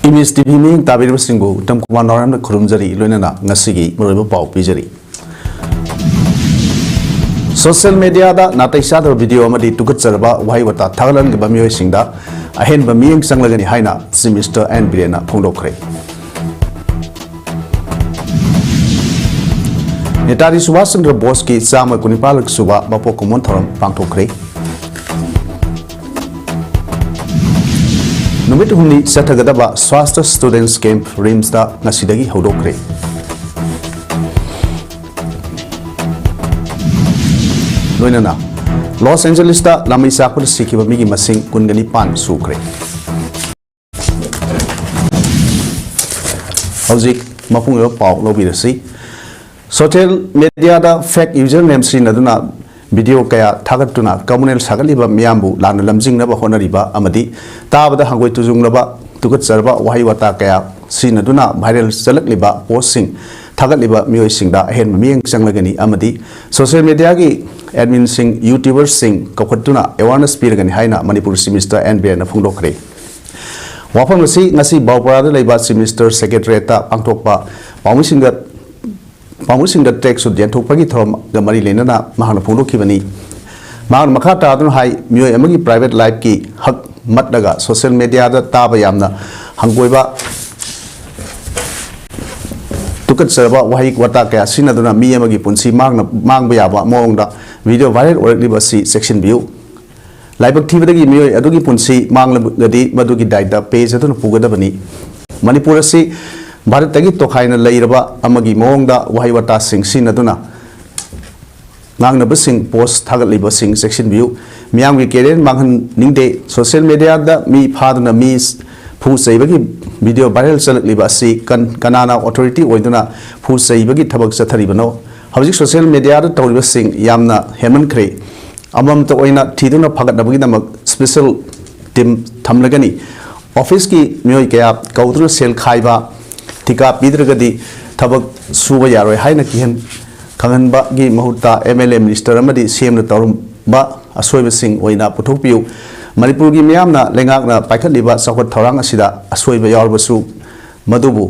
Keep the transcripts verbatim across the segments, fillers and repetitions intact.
Image T V ꯃꯤꯠꯌꯦꯡ ꯇꯥꯕꯤꯔꯤꯕꯁꯤꯡꯕꯨ ꯎꯇꯝ ꯀꯨꯃꯥꯔ ꯅꯥꯎꯔꯦꯝꯅ ꯈꯨꯔꯨꯝꯖꯔꯤ, ꯂꯣꯏꯅꯅ ꯉꯁꯤꯒꯤ ꯃꯔꯨꯑꯣꯏꯕ ꯄꯥꯎ ꯄꯤꯖꯔꯤ꯫ ꯁꯣꯁꯤꯌꯦꯜ ꯃꯦꯗꯤꯌꯥꯗ ꯅꯥꯇꯩ ꯆꯥꯗꯕ ꯚꯤꯗꯤꯑꯣ ꯑꯃꯗꯤ ꯇꯨꯀꯠꯆꯔꯕ ꯋꯥꯍꯩ ꯋꯥꯇꯥ ꯊꯥꯒꯠꯍꯟꯈꯤꯕ ꯃꯤꯑꯣꯏꯁꯤꯡꯗ ꯑꯍꯦꯟꯕ ꯃꯤꯠꯌꯦꯡ ꯆꯪꯂꯒꯅꯤ ꯍꯥꯏꯅ ꯆꯤꯐ ꯃꯤꯅꯤꯁꯇꯔ ꯑꯦꯟ ꯕꯤꯔꯦꯟꯅ ꯐꯣꯡꯗꯣꯛꯈ꯭ꯔꯦ꯫ ꯅꯦꯇꯥꯖꯤ ꯁꯨꯚꯥꯁ ꯆꯟꯗ꯭ꯔ ꯕꯣꯁꯀꯤ ꯆꯥꯝꯃ ꯀꯨꯟꯅꯤꯄꯥꯜ ꯁꯨꯕ ꯃꯄꯣꯛ ꯀꯨꯝꯑꯣꯟ ꯊꯧꯔꯝ ꯄꯥꯡꯊꯣꯛꯈ꯭ꯔꯦ꯫ ꯅꯨꯃꯤꯠ ꯍꯨꯝꯅꯤ ꯆꯠꯊꯒꯗꯕ ꯁ꯭ꯋꯥꯁꯇ ꯁ꯭ꯇꯨꯗꯦꯟꯠꯁ ꯀꯦꯝꯞ ꯔꯤꯝꯁꯇ ꯉꯁꯤꯗꯒꯤ ꯍꯧꯗꯣꯛꯈ꯭ꯔꯦ꯫ ꯂꯣꯏꯅꯅ ꯂꯣꯁ ꯑꯦꯟꯖꯦꯂꯤꯁꯇ ꯂꯥꯃꯩ ꯆꯥꯛꯄꯗ ꯁꯤꯈꯤꯕ ꯃꯤꯒꯤ ꯃꯁꯤꯡ ꯀꯨꯟꯒ ꯅꯤꯄꯥꯟ ꯁꯨꯈ꯭ꯔꯦ꯫ ꯍꯧꯖꯤꯛ ꯃꯄꯨꯡ ꯑꯣꯏꯕ ꯄꯥꯎ ꯂꯧꯕꯤꯔꯁꯤ꯫ ꯁꯣꯁꯤꯌꯦꯜ ꯃꯦꯗꯤꯌꯥꯗ ꯐꯦꯛ ꯌꯨꯖꯔ ꯅꯦꯝ ꯁꯤꯖꯤꯟꯅꯗꯨꯅ ꯚꯤꯗꯤꯑꯣ ꯀꯌꯥ ꯊꯥꯒꯠꯇꯨꯅ ꯀꯃꯨꯅꯦꯜ ꯁꯥꯒꯠꯂꯤꯕ ꯃꯤꯌꯥꯝꯕꯨ ꯂꯥꯟꯅ ꯂꯝꯖꯤꯡꯅꯕ ꯍꯣꯠꯅꯔꯤꯕ ꯑꯃꯗꯤ ꯇꯥꯕꯗ ꯍꯪꯒꯣꯏ ꯇꯨꯖꯨꯡꯂꯕ ꯇꯨꯀꯠꯆꯔꯕ ꯋꯥꯍꯩ ꯋꯥꯇꯥ ꯀꯌꯥ ꯁꯤꯖꯤꯟꯅꯗꯨꯅ ꯚꯥꯏꯔꯦꯜ ꯆꯠꯂꯛꯂꯤꯕ ꯄꯣꯁꯁꯤꯡ ꯊꯥꯒꯠꯂꯤꯕ ꯃꯤꯑꯣꯏꯁꯤꯡꯗ ꯑꯍꯦꯟꯕ ꯃꯤꯠꯌꯦꯡ ꯆꯪꯂꯒꯅꯤ ꯑꯃꯗꯤ ꯁꯣꯁꯤꯌꯦꯜ ꯃꯦꯗꯤꯌꯥꯒꯤ ꯑꯦꯗꯃꯤꯟꯁꯤꯡ, ꯌꯨꯇ꯭ꯌꯨꯕꯔꯁꯤꯡ ꯀꯧꯈꯠꯇꯨꯅ ꯑꯦꯋꯥꯔꯅꯦꯁ ꯄꯤꯔꯒꯅꯤ ꯍꯥꯏꯅ ꯃꯅꯤꯄꯨꯔ ꯆꯤꯐ ꯃꯤꯅꯤꯁꯇꯔ ꯑꯦꯟ ꯕꯤꯔꯦꯟꯅ ꯐꯣꯡꯗꯣꯛꯈ꯭ꯔꯦ꯫ ꯋꯥꯐꯝ ꯑꯁꯤ ꯉꯁꯤ ꯕꯥꯎꯄꯔꯥꯗ ꯂꯩꯕ ꯆꯤꯐ ꯃꯤꯅꯤꯁꯇꯔ ꯁꯦꯀ꯭ꯔꯦꯇꯔꯤꯌꯦꯠꯇ ꯄꯥꯡꯊꯣꯛꯄ ꯄꯥꯎꯃꯤꯁꯤꯡꯗ ꯄꯥꯎꯃꯤꯁꯤꯡꯗ ꯇ꯭ꯔꯦꯛ ꯁꯨꯠ ꯌꯦꯟꯊꯣꯛꯄꯒꯤ ꯊꯧꯔꯝꯒ ꯃꯔꯤ ꯂꯩꯅꯅ ꯃꯍꯥꯛꯅ ꯐꯣꯡꯗꯣꯛꯈꯤꯕꯅꯤ꯫ ꯃꯍꯥꯛꯅ ꯃꯈꯥ ꯇꯥꯗꯨꯅ ꯍꯥꯏ, ꯃꯤꯑꯣꯏ ꯑꯃꯒꯤ ꯄ꯭ꯔꯥꯏꯚꯦꯠ ꯂꯥꯏꯐꯀꯤ ꯍꯛ ꯃꯠꯂꯒ ꯁꯣꯁꯤꯌꯦꯜ ꯃꯦꯗꯤꯌꯥꯗ ꯇꯥꯕ ꯌꯥꯝꯅ ꯍꯪꯒꯣꯏꯕ, ꯇꯨꯀꯠꯆꯔꯕ ꯋꯥꯍꯩ ꯋꯥꯇꯥ ꯀꯌꯥ ꯁꯤꯖꯤꯟꯅꯗꯨꯅ ꯃꯤ ꯑꯃꯒꯤ ꯄꯨꯟꯁꯤ ꯃꯥꯡꯅ-, ꯃꯥꯡꯕ ꯌꯥꯕ ꯃꯑꯣꯡꯗ ꯚꯤꯗꯤꯑꯣ ꯚꯥꯏꯔꯦꯜ ꯑꯣꯏꯔꯛꯂꯤꯕ ꯑꯁꯤ ꯆꯦꯛꯁꯤꯟꯕꯤꯌꯨ꯫ ꯂꯥꯏꯕꯛ ꯊꯤꯕꯗꯒꯤ ꯃꯤꯑꯣꯏ ꯑꯗꯨꯒꯤ ꯄꯨꯟꯁꯤ ꯃꯥꯡꯂꯕꯗꯤ ꯃꯗꯨꯒꯤ ꯗꯥꯏꯇ ꯄꯦ ꯆꯠꯇꯨꯅ ꯄꯨꯒꯗꯕꯅꯤ꯫ ꯃꯅꯤꯄꯨꯔ ꯑꯁꯤ ꯚꯥꯔꯠꯇꯒꯤ ꯇꯣꯈꯥꯏꯅ ꯂꯩꯔꯕ ꯑꯃꯒꯤ ꯃꯑꯣꯡꯗ ꯋꯥꯍꯩ ꯋꯥꯇꯥꯁꯤꯡ ꯁꯤꯖꯤꯟꯅꯗꯨꯅ ꯉꯥꯡꯅꯕꯁꯤꯡ, ꯄꯣꯁ ꯊꯥꯒꯠꯂꯤꯕꯁꯤꯡ ꯆꯦꯛꯁꯤꯟꯕꯤꯌꯨ꯫ ꯃꯤꯌꯥꯝꯒꯤ ꯀꯦꯔꯤꯌꯔ ꯃꯥꯡꯍꯟꯅꯤꯡꯗꯦ꯫ ꯁꯣꯁꯤꯌꯦꯜ ꯃꯦꯗꯤꯌꯥꯗ ꯃꯤ ꯐꯥꯗꯨꯅ ꯃꯤ ꯐꯨ ꯆꯩꯕꯒꯤ ꯚꯤꯗꯤꯑꯣ ꯚꯥꯏꯔꯦꯜ ꯆꯠꯂꯛꯂꯤꯕ ꯑꯁꯤ ꯀꯟ-, ꯀꯅꯥꯅ ꯑꯣꯊꯣꯔꯤꯇꯤ ꯑꯣꯏꯗꯨꯅ ꯐꯨ ꯆꯩꯕꯒꯤ ꯊꯕꯛ ꯆꯠꯊꯔꯤꯕꯅꯣ? ꯍꯧꯖꯤꯛ ꯁꯣꯁꯤꯌꯦꯜ ꯃꯦꯗꯤꯌꯥꯗ ꯇꯧꯔꯤꯕꯁꯤꯡ ꯌꯥꯝꯅ ꯍꯦꯟꯃꯟꯈ꯭ꯔꯦ꯫ ꯑꯃꯃꯝꯇ ꯑꯣꯏꯅ ꯊꯤꯗꯨꯅ ꯐꯒꯠꯅꯕꯒꯤꯗꯃꯛ ꯁ꯭ꯄꯦꯁꯦꯜ ꯇꯤꯝ ꯊꯝꯂꯒꯅꯤ꯫ ꯑꯣꯐꯤꯁꯀꯤ ꯃꯤꯑꯣꯏ ꯀꯌꯥ ꯀꯧꯗꯨꯅ ꯁꯦꯜ ꯈꯥꯏꯕ, ꯊꯤꯀꯥ ꯄꯤꯗ꯭ꯔꯒꯗꯤ ꯊꯕꯛ ꯁꯨꯕ ꯌꯥꯔꯣꯏ ꯍꯥꯏꯅ ꯀꯤꯍꯟ ꯈꯪꯍꯟꯕꯒꯤ ꯃꯍꯨꯠꯇ ꯑꯦꯝ ꯑꯦꯜ ꯑꯦ, ꯃꯤꯅꯤꯁꯇꯔ ꯑꯃꯗꯤ ꯁꯤ ꯑꯦꯝꯅ ꯇꯧꯔꯝꯕ ꯑꯁꯣꯏꯕꯁꯤꯡ ꯑꯣꯏꯅ ꯄꯨꯊꯣꯛꯄꯤꯌꯨ꯫ ꯃꯅꯤꯄꯨꯔꯒꯤ ꯃꯤꯌꯥꯝꯅ ꯂꯩꯉꯥꯛꯅ ꯄꯥꯏꯈꯠꯂꯤꯕ ꯆꯥꯎꯈꯠ ꯊꯧꯔꯥꯡ ꯑꯁꯤꯗ ꯑꯁꯣꯏꯕ ꯌꯥꯎꯔꯕꯁꯨ ꯃꯗꯨꯕꯨ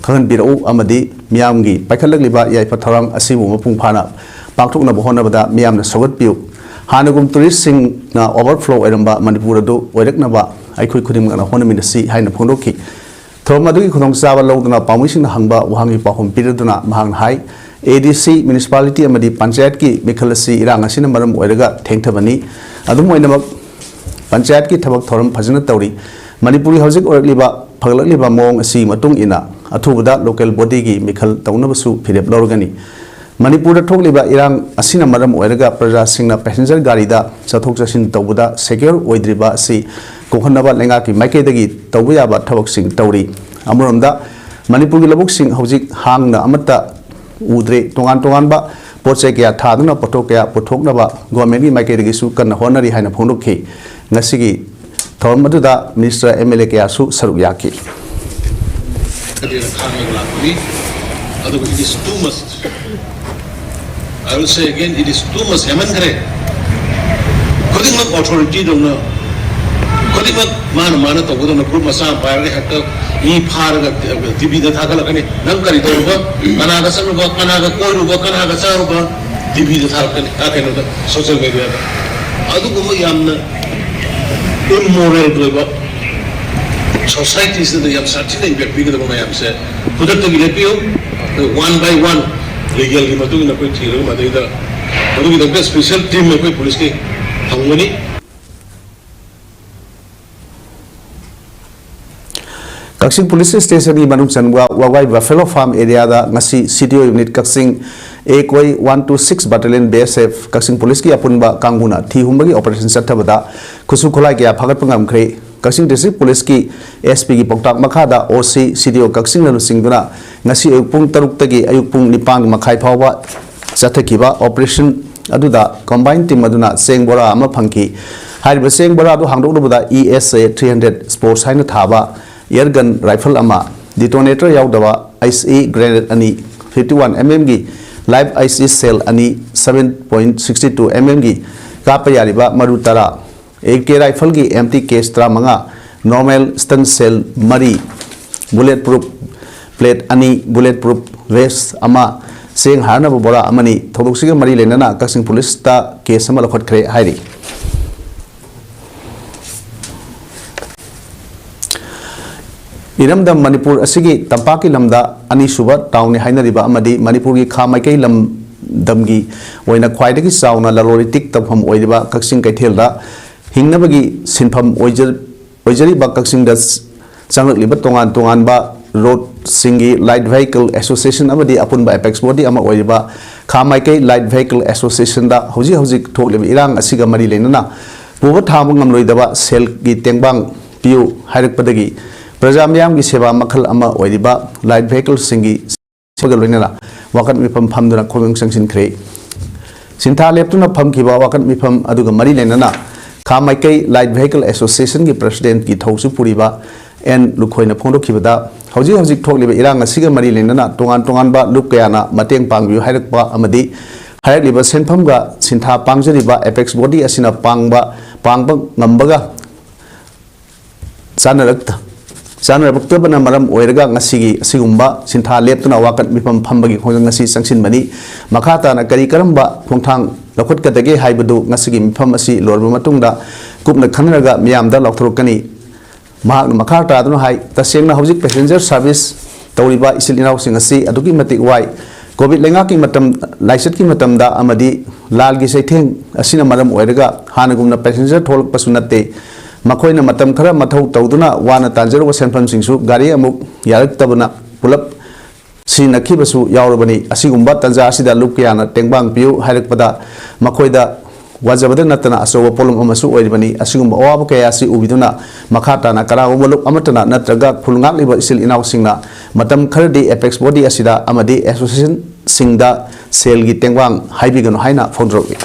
ꯈꯪꯍꯟꯕꯤꯔꯛꯎ ꯑꯃꯗꯤ ꯃꯤꯌꯥꯝꯒꯤ ꯄꯥꯏꯈꯠꯂꯛꯂꯤꯕ ꯌꯥꯏꯐ ꯊꯧꯔꯥꯡ ꯑꯁꯤꯕꯨ ꯃꯄꯨꯡ ꯐꯥꯅ ꯄꯥꯡꯊꯣꯛꯅꯕ ꯍꯣꯠꯅꯕꯗ ꯃꯤꯌꯥꯝꯅ ꯁꯧꯒꯠꯄꯤꯌꯨ꯫ ꯍꯥꯟꯅꯒꯨꯝ ꯇꯨꯔꯤꯁꯁꯤꯡꯅ overflow ꯑꯣꯏꯔꯝꯕ ꯃꯅꯤꯄꯨꯔ ꯑꯗꯨ ꯑꯣꯏꯔꯛꯅꯕ ꯑꯩꯈꯣꯏ ꯈꯨꯗꯤꯡꯃꯛꯅ ꯍꯣꯠꯅꯃꯤꯟꯅꯁꯤ ꯍꯥꯏꯅ ꯐꯣꯡꯗꯣꯛꯈꯤ꯫ ꯊꯧꯔꯝ ꯑꯗꯨꯒꯤ ꯈꯨꯗꯣꯡꯆꯥꯕ ꯂꯧꯗꯨꯅ ꯄꯥꯎꯃꯤꯁꯤꯡꯅ ꯍꯪꯕ ꯋꯥꯍꯪꯒꯤ ꯄꯥꯎꯈꯨꯝ ꯄꯤꯔꯗꯨꯅ ꯃꯍꯥꯛꯅ ꯍꯥꯏ, A D C, municipality ꯑꯃꯗꯤ ꯄꯟꯆꯥꯌꯠꯀꯤ ꯃꯤꯈꯜ ꯑꯁꯤ ꯏꯔꯥꯡ ꯑꯁꯤꯅ ꯃꯔꯝ ꯑꯣꯏꯔꯒ ꯊꯦꯡꯊꯕꯅꯤ꯫ ꯑꯗꯨꯝ ꯑꯣꯏꯅꯃꯛ, ꯄꯟꯆꯥꯌꯠꯀꯤ ꯊꯕꯛ ꯊꯧꯔꯝ ꯐꯖꯅ ꯇꯧꯔꯤ꯫ ꯃꯅꯤꯄꯨꯔꯒꯤ ꯍꯧꯖꯤꯛ ꯑꯣꯏꯔꯛꯂꯤꯕ, ꯐꯒꯠꯂꯛꯂꯤꯕ ꯃꯑꯣꯡ ꯑꯁꯤꯒꯤ ꯃꯇꯨꯡ ꯏꯟꯅ ꯑꯊꯨꯕꯗ local bodyꯒꯤ ꯃꯤꯈꯜ ꯇꯧꯅꯕꯁꯨ ꯐꯤꯔꯦꯞ ꯂꯧꯔꯒꯅꯤ꯫ ꯃꯅꯤꯄꯨꯔꯗ ꯊꯣꯛꯂꯤꯕ ꯏꯔꯥꯡ ꯑꯁꯤꯅ ꯃꯔꯝ ꯑꯣꯏꯔꯒ ꯄ꯭ꯔꯖꯥꯁꯤꯡꯅ passenger ꯒꯥꯔꯤꯗ ꯆꯠꯊꯣꯛ ꯆꯠꯁꯤꯟ ꯇꯧꯕꯗ secure ꯑꯣꯏꯗ꯭ꯔꯤꯕ ꯑꯁꯤ ꯀꯣꯛꯍꯟꯅꯕ ꯂꯩꯉꯥꯛꯀꯤ ꯃꯥꯏꯀꯩꯗꯒꯤ ꯇꯧꯕ ꯌꯥꯕ ꯊꯕꯛꯁꯤꯡ ꯇꯧꯔꯤ꯫ ꯑꯃꯔꯣꯝꯗ, ꯃꯅꯤꯄꯨꯔꯒꯤ ꯂꯧꯕꯨꯛꯁꯤꯡ ꯍꯧꯖꯤꯛ ꯍꯥꯡꯅ ꯑꯃꯠꯇ ꯎꯗ꯭ꯔꯦ꯫ ꯇꯣꯉꯥꯟ ꯇꯣꯉꯥꯟꯕ ꯄꯣꯠ ꯆꯩ ꯀꯌꯥ ꯊꯥꯗꯨꯅ ꯄꯣꯠꯊꯣꯛ ꯀꯌꯥ ꯄꯨꯊꯣꯛꯅꯕ governmentꯀꯤ ꯃꯥꯏꯀꯩꯗꯒꯤꯁꯨ ꯀꯟꯅ ꯍꯣꯠꯅꯔꯤ ꯍꯥꯏꯅ ꯐꯣꯡꯗꯣꯛꯈꯤ꯫ ꯉꯁꯤꯒꯤ ꯊꯧꯔꯝ ꯑꯗꯨꯗ minister, M L A ꯀꯌꯥꯁꯨ ꯁꯔꯨꯛ ꯌꯥꯈꯤ꯫ ꯑꯗꯨꯅ ꯈꯥꯡꯉꯒ ꯂꯥꯛꯄꯅꯤ꯫ ꯑꯗꯨꯕꯨ it is too much. I will say again, it is too much. ꯍꯦꯟꯃꯟꯈ꯭ꯔꯦ꯫ ꯈꯨꯗꯤꯡꯃꯛ authority ꯗꯧꯅ, ꯈꯨꯗꯤꯡꯃꯛ ꯃꯥꯅ ꯃꯥꯅ ꯇꯧꯒꯗꯧꯅ group ꯃꯆꯥ ꯑꯃ ꯄꯥꯏꯔꯒ ꯍꯦꯛꯇ ꯃꯤ ꯐꯥꯔꯒ TVꯗ ꯊꯥꯒꯠꯂꯛꯀꯅꯤ꯫ ꯅꯪ ꯀꯔꯤ ꯇꯧꯔꯨꯕ? ꯀꯅꯥꯒ ꯆꯠꯂꯨꯕ? ꯀꯅꯥꯒ ꯀꯣꯏꯔꯨꯕ? ꯀꯅꯥꯒ ꯆꯥꯔꯨꯕ? TVꯗ ꯊꯥꯒꯠꯀꯅꯤ꯫ ꯑ, ꯀꯩꯅꯣꯗ, social mediaꯗ꯫ ꯑꯗꯨꯒꯨꯝꯕ ꯌꯥꯝꯅ immoral ꯑꯣꯏꯕ, societyꯁꯤꯗ ꯌꯥꯝ ꯁꯥꯊꯤꯅ impact ꯄꯤꯒꯗꯕ ꯃꯌꯥꯝꯁꯦ ꯈꯨꯗꯛꯇꯒꯤ ꯂꯦꯞꯄꯤꯌꯨ꯫ ꯑꯗꯨ one by one legalꯒꯤ ꯃꯇꯨꯡ ꯏꯟꯅ ꯑꯩꯈꯣꯏ ꯊꯤꯔꯒ ꯃꯗꯩꯗ ꯃꯗꯨꯒꯤꯗꯃꯛꯇ special team ꯑꯩꯈꯣꯏ policeꯀꯤ ꯊꯝꯒꯅꯤ꯫ ꯀꯛꯆꯤꯡ police stationꯒꯤ ꯃꯅꯨꯡ ꯆꯟꯕ ꯋꯥꯒꯥꯏ Buffalo Farm areaꯗ ꯉꯁꯤ C D O unit ꯀꯛꯆꯤꯡ, ꯑꯦ ꯀꯣꯏ one two six Battalion, B S F, ꯀꯛꯆꯤꯡ policeꯀꯤ ꯑꯄꯨꯟꯕ ꯀꯥꯡꯕꯨꯅ ꯊꯤ ꯍꯨꯝꯕꯒꯤ operation ꯆꯠꯊꯕꯗ ꯈꯨꯠꯁꯨ ꯈꯨꯠꯂꯥꯏ ꯀꯌꯥ ꯐꯥꯒꯠꯄ ꯉꯝꯈ꯭ꯔꯦ꯫ ꯀꯛꯆꯤꯡ district policeꯀꯤ S Pꯒꯤ ꯄꯥꯎꯇꯥꯛ ꯃꯈꯥꯗ O C, C D O ꯀꯛꯆꯤꯡꯅ ꯂꯨꯆꯤꯡꯗꯨꯅ ꯉꯁꯤ ꯑꯌꯨꯛ ꯄꯨꯡ ꯇꯔꯨꯛꯇꯒꯤ ꯑꯌꯨꯛ ꯄꯨꯡ ꯅꯤꯄꯥꯟ ꯃꯈꯥꯏ ꯐꯥꯎꯕ ꯆꯠꯊꯈꯤꯕ operation ꯑꯗꯨꯗ combined team ꯑꯗꯨꯅ ꯆꯦꯡ ꯕꯣꯔꯥ ꯑꯃ ꯐꯪꯈꯤ꯫ ꯍꯥꯏꯔꯤꯕ ꯆꯦꯡ ꯕꯣꯔꯥ ꯑꯗꯨ ꯍꯥꯡꯗꯣꯛꯂꯨꯕꯗ E S A three hundred Sports ꯍꯥꯏꯅ ꯊꯥꯕ air gun rifle ꯑꯃ, detonator ꯌꯥꯎꯗꯕ I C E grenade ꯑꯅꯤ, fifty one M M ꯒꯤ live I C E shell ꯑꯅꯤ, seven point sixty two M M ꯒꯤ ꯀꯥꯞꯄ ꯌꯥꯔꯤꯕ ꯃꯔꯨ ꯇꯔꯥ, ꯑꯦ ꯀꯦ ꯔꯥꯏꯐꯜꯒꯤ ꯑꯦꯝ ꯇꯤ ꯀꯦꯁ ꯇꯔꯥꯃꯉꯥ, ꯅꯣꯔꯃꯦꯜ ꯁ꯭ꯇꯟ ꯁꯦꯜ ꯃꯔꯤ, ꯕꯨꯂꯦꯠ ꯄ꯭ꯔꯨꯐ ꯄ꯭ꯂꯦꯠ ꯑꯅꯤ, ꯕꯨꯂꯦꯠ ꯄ꯭ꯔꯨꯐ ꯚꯦꯁ ꯑꯃ, ꯆꯦꯡ ꯍꯥꯔꯅꯕ ꯕꯣꯔꯥ ꯑꯃꯅꯤ꯫ ꯊꯧꯗꯣꯛꯁꯤꯒ ꯃꯔꯤ ꯂꯩꯅꯅ ꯀꯛꯆꯤꯡ ꯄꯨꯂꯤꯁꯇ ꯀꯦꯁ ꯑꯃ ꯂꯧꯈꯠꯈ꯭ꯔꯦ ꯍꯥꯏꯔꯤ꯫ ꯏꯔꯝꯗꯝ ꯃꯅꯤꯄꯨꯔ ꯑꯁꯤꯒꯤ ꯇꯝꯄꯥꯛꯀꯤ ꯂꯝꯗ ꯑꯅꯤꯁꯨꯕ ꯇꯥꯎꯟꯅꯤ ꯍꯥꯏꯅꯔꯤꯕ ꯑꯃꯗꯤ ꯃꯅꯤꯄꯨꯔꯒꯤ ꯈꯥ ꯃꯥꯏꯀꯩ ꯂꯝꯗꯝꯒꯤ ꯑꯣꯏꯅ ꯈ꯭ꯋꯥꯏꯗꯒꯤ ꯆꯥꯎꯅ ꯂꯂꯣꯟ ꯏꯇꯤꯛ ꯇꯧꯐꯝ ꯑꯣꯏꯔꯤꯕ ꯀꯛꯆꯤꯡ ꯀꯩꯊꯦꯜꯗ ꯍꯤꯡꯅꯕꯒꯤ ꯁꯤꯟꯐꯝ ꯑꯣꯏꯖ-, ꯑꯣꯏꯖꯔꯤꯕ ꯀꯛꯆꯤꯡꯗ ꯆꯪꯂꯛꯂꯤꯕ ꯇꯣꯉꯥꯟ ꯇꯣꯉꯥꯟꯕ ꯔꯣꯗꯁꯤꯡꯒꯤ ꯂꯥꯏꯠ ꯚꯦꯍꯤꯀꯜ ꯑꯦꯁꯣꯁꯤꯌꯦꯁꯟ ꯑꯃꯗꯤ ꯑꯄꯨꯟꯕ ꯑꯦꯄꯦꯛꯁ ꯕꯣꯗꯤ ꯑꯃ ꯑꯣꯏꯔꯤꯕ ꯈꯥ ꯃꯥꯏꯀꯩ ꯂꯥꯏꯠ ꯚꯦꯍꯤꯀꯜ ꯑꯦꯁꯣꯁꯤꯌꯦꯁꯟꯗ ꯍꯧꯖꯤꯛ ꯍꯧꯖꯤꯛ ꯊꯣꯛꯂꯤꯕ ꯏꯔꯥꯡ ꯑꯁꯤꯒ ꯃꯔꯤ ꯂꯩꯅꯅ ꯄꯨꯕ ꯊꯥꯡꯕ ꯉꯝꯂꯣꯏꯗꯕ ꯁꯦꯜꯒꯤ ꯇꯦꯡꯕꯥꯡ ꯄꯤꯌꯨ ꯍꯥꯏꯔꯛꯄꯗꯒꯤ ꯄ꯭ꯔꯖꯥ ꯃꯤꯌꯥꯝꯒꯤ ꯁꯦꯕꯥ ꯃꯈꯜ ꯑꯃ ꯑꯣꯏꯔꯤꯕ ꯂꯥꯏꯠ ꯚꯦꯍꯤꯀꯜꯁꯤꯡꯒꯤ ꯁꯦꯝꯕꯒ ꯂꯣꯏꯅꯅ ꯋꯥꯀꯠ ꯃꯤꯐꯝ ꯐꯝꯗꯨꯅ ꯈꯣꯡꯖꯪ ꯆꯪꯁꯤꯟꯈ꯭ꯔꯦ꯫ ꯁꯤꯟꯊꯥ ꯂꯦꯞꯇꯨꯅ ꯐꯝꯈꯤꯕ ꯋꯥꯀꯠ ꯃꯤꯐꯝ ꯑꯗꯨꯒ ꯃꯔꯤ ꯂꯩꯅꯅ ꯈꯥ ꯃꯥꯏꯀꯩ ꯂꯥꯏꯠ ꯚꯦꯍꯤꯀꯜ ꯑꯦꯁꯣꯁꯤꯌꯦꯁꯟꯒꯤ ꯄ꯭ꯔꯁꯤꯗꯦꯟꯠꯀꯤ ꯊꯧꯁꯨ ꯄꯨꯔꯤꯕ ꯑꯦꯟ ꯂꯨꯈꯣꯏꯅ ꯐꯣꯡꯗꯣꯛꯈꯤꯕꯗ, ꯍꯧꯖꯤꯛ ꯍꯧꯖꯤꯛ ꯊꯣꯛꯂꯤꯕ ꯏꯔꯥꯡ ꯑꯁꯤꯒ ꯃꯔꯤ ꯂꯩꯅꯅ ꯇꯣꯉꯥꯟ ꯇꯣꯉꯥꯟꯕ ꯂꯨꯞ ꯀꯌꯥꯅ ꯃꯇꯦꯡ ꯄꯥꯡꯕꯤꯌꯨ ꯍꯥꯏꯔꯛꯄ ꯑꯃꯗꯤ ꯍꯥꯏꯔꯛꯂꯤꯕ ꯁꯦꯟꯐꯝꯒ ꯁꯤꯟꯊꯥ ꯄꯥꯡꯖꯔꯤꯕ ꯑꯦꯄꯦꯛꯁ ꯕꯣꯗꯤ ꯑꯁꯤꯅ ꯄꯥꯡꯕ, ꯄꯥꯡꯕ ꯉꯝꯕꯒ ꯆꯥꯅꯔꯛꯇ-, ꯆꯥꯅꯔꯛꯇꯕꯅ ꯃꯔꯝ ꯑꯣꯏꯔꯒ ꯉꯁꯤꯒꯤ ꯑꯁꯤꯒꯨꯝꯕ ꯁꯤꯟꯊꯥ ꯂꯦꯞꯇꯨꯅ ꯋꯥꯀꯠ ꯃꯤꯐꯝ ꯐꯝꯕꯒꯤ ꯈꯣꯡꯖꯪ ꯑꯁꯤ ꯆꯪꯁꯤꯟꯕꯅꯤ꯫ ꯃꯈꯥ ꯇꯥꯅ ꯀꯔꯤ ꯀꯔꯝꯕ ꯈꯣꯡꯊꯥꯡ ꯂꯧꯈꯠꯀꯗꯒꯦ ꯍꯥꯏꯕꯗꯨ ꯉꯁꯤꯒꯤ ꯃꯤꯐꯝ ꯑꯁꯤ ꯂꯣꯏꯔꯕ ꯃꯇꯨꯡꯗ ꯀꯨꯞꯅ ꯈꯟꯅꯔꯒ ꯃꯤꯌꯥꯝꯗ ꯂꯥꯎꯊꯣꯔꯛꯀꯅꯤ꯫ ꯃꯍꯥꯛꯅ ꯃꯈꯥ ꯇꯥꯗꯨꯅ ꯍꯥꯏ, ꯇꯁꯦꯡꯅ ꯍꯧꯖꯤꯛ ꯄꯦꯁꯦꯟꯖꯔ ꯁꯥꯔꯚꯤꯁ ꯇꯧꯔꯤꯕ ꯏꯆꯤꯜ ꯏꯅꯥꯎꯁꯤꯡ ꯑꯁꯤ ꯑꯗꯨꯛꯀꯤ ꯃꯇꯤꯛ ꯋꯥꯏ꯫ ꯀꯣꯚꯤꯗ ꯂꯩꯉꯥꯛꯀꯤ ꯃꯇꯝ, ꯂꯥꯏꯆꯠꯀꯤ ꯃꯇꯝꯗ ꯑꯃꯗꯤ ꯂꯥꯜꯒꯤ ꯆꯩꯊꯦꯡ ꯑꯁꯤꯅ ꯃꯔꯝ ꯑꯣꯏꯔꯒ ꯍꯥꯟꯅꯒꯨꯝꯅ ꯄꯦꯁꯦꯟꯖꯔ ꯊꯣꯛꯂꯛꯄꯁꯨ ꯅꯠꯇꯦ꯫ ꯃꯈꯣꯏꯅ ꯃꯇꯝ ꯈꯔ ꯃꯊꯧ ꯇꯧꯗꯨꯅ ꯋꯥꯅ ꯇꯥꯟꯖꯔꯨꯕ ꯁꯦꯟꯐꯝꯁꯤꯡꯁꯨ ꯒꯥꯔꯤ ꯑꯃꯨꯛ ꯌꯥꯔꯛꯇꯕꯅ ꯄꯨꯂꯞ ꯁꯤꯖꯤꯟꯅꯈꯤꯕꯁꯨ ꯌꯥꯎꯔꯕꯅꯤ꯫ ꯑꯁꯤꯒꯨꯝꯕ ꯇꯥꯟꯖꯥ ꯑꯁꯤꯗ ꯂꯨꯞ ꯀꯌꯥꯅ ꯇꯦꯡꯕꯥꯡ ꯄꯤꯌꯨ ꯍꯥꯏꯔꯛꯄꯗ ꯃꯈꯣꯏꯗ ꯋꯥꯖꯕꯗ ꯅꯠꯇꯅ ꯑꯆꯧꯕ ꯄꯣꯠꯂꯨꯝ ꯑꯃꯁꯨ ꯑꯣꯏꯔꯤꯕꯅꯤ꯫ ꯑꯁꯤꯒꯨꯝꯕ ꯑꯋꯥꯕ ꯀꯌꯥ ꯑꯁꯤ ꯎꯕꯤꯗꯨꯅ ꯃꯈꯥ ꯇꯥꯅ ꯀꯅꯥꯒꯨꯝꯕ ꯂꯨꯞ ꯑꯃꯠꯇꯅ ꯅꯠꯇ꯭ꯔꯒ ꯈꯨꯜ ꯉꯥꯛꯂꯤꯕ ꯏꯆꯤꯜ ꯏꯅꯥꯎꯁꯤꯡꯅ ꯃꯇꯝ ꯈꯔꯗꯤ ꯑꯦꯄꯦꯛꯁ ꯕꯣꯗꯤ ꯑꯁꯤꯗ ꯑꯃꯗꯤ ꯑꯦꯁꯣꯁꯤꯌꯦꯁꯟꯁꯤꯡꯗ ꯁꯦꯜꯒꯤ ꯇꯦꯡꯕꯥꯡ ꯍꯥꯏꯕꯤꯒꯅꯨ ꯍꯥꯏꯅ ꯐꯣꯡꯗꯣꯔꯛꯂꯤ꯫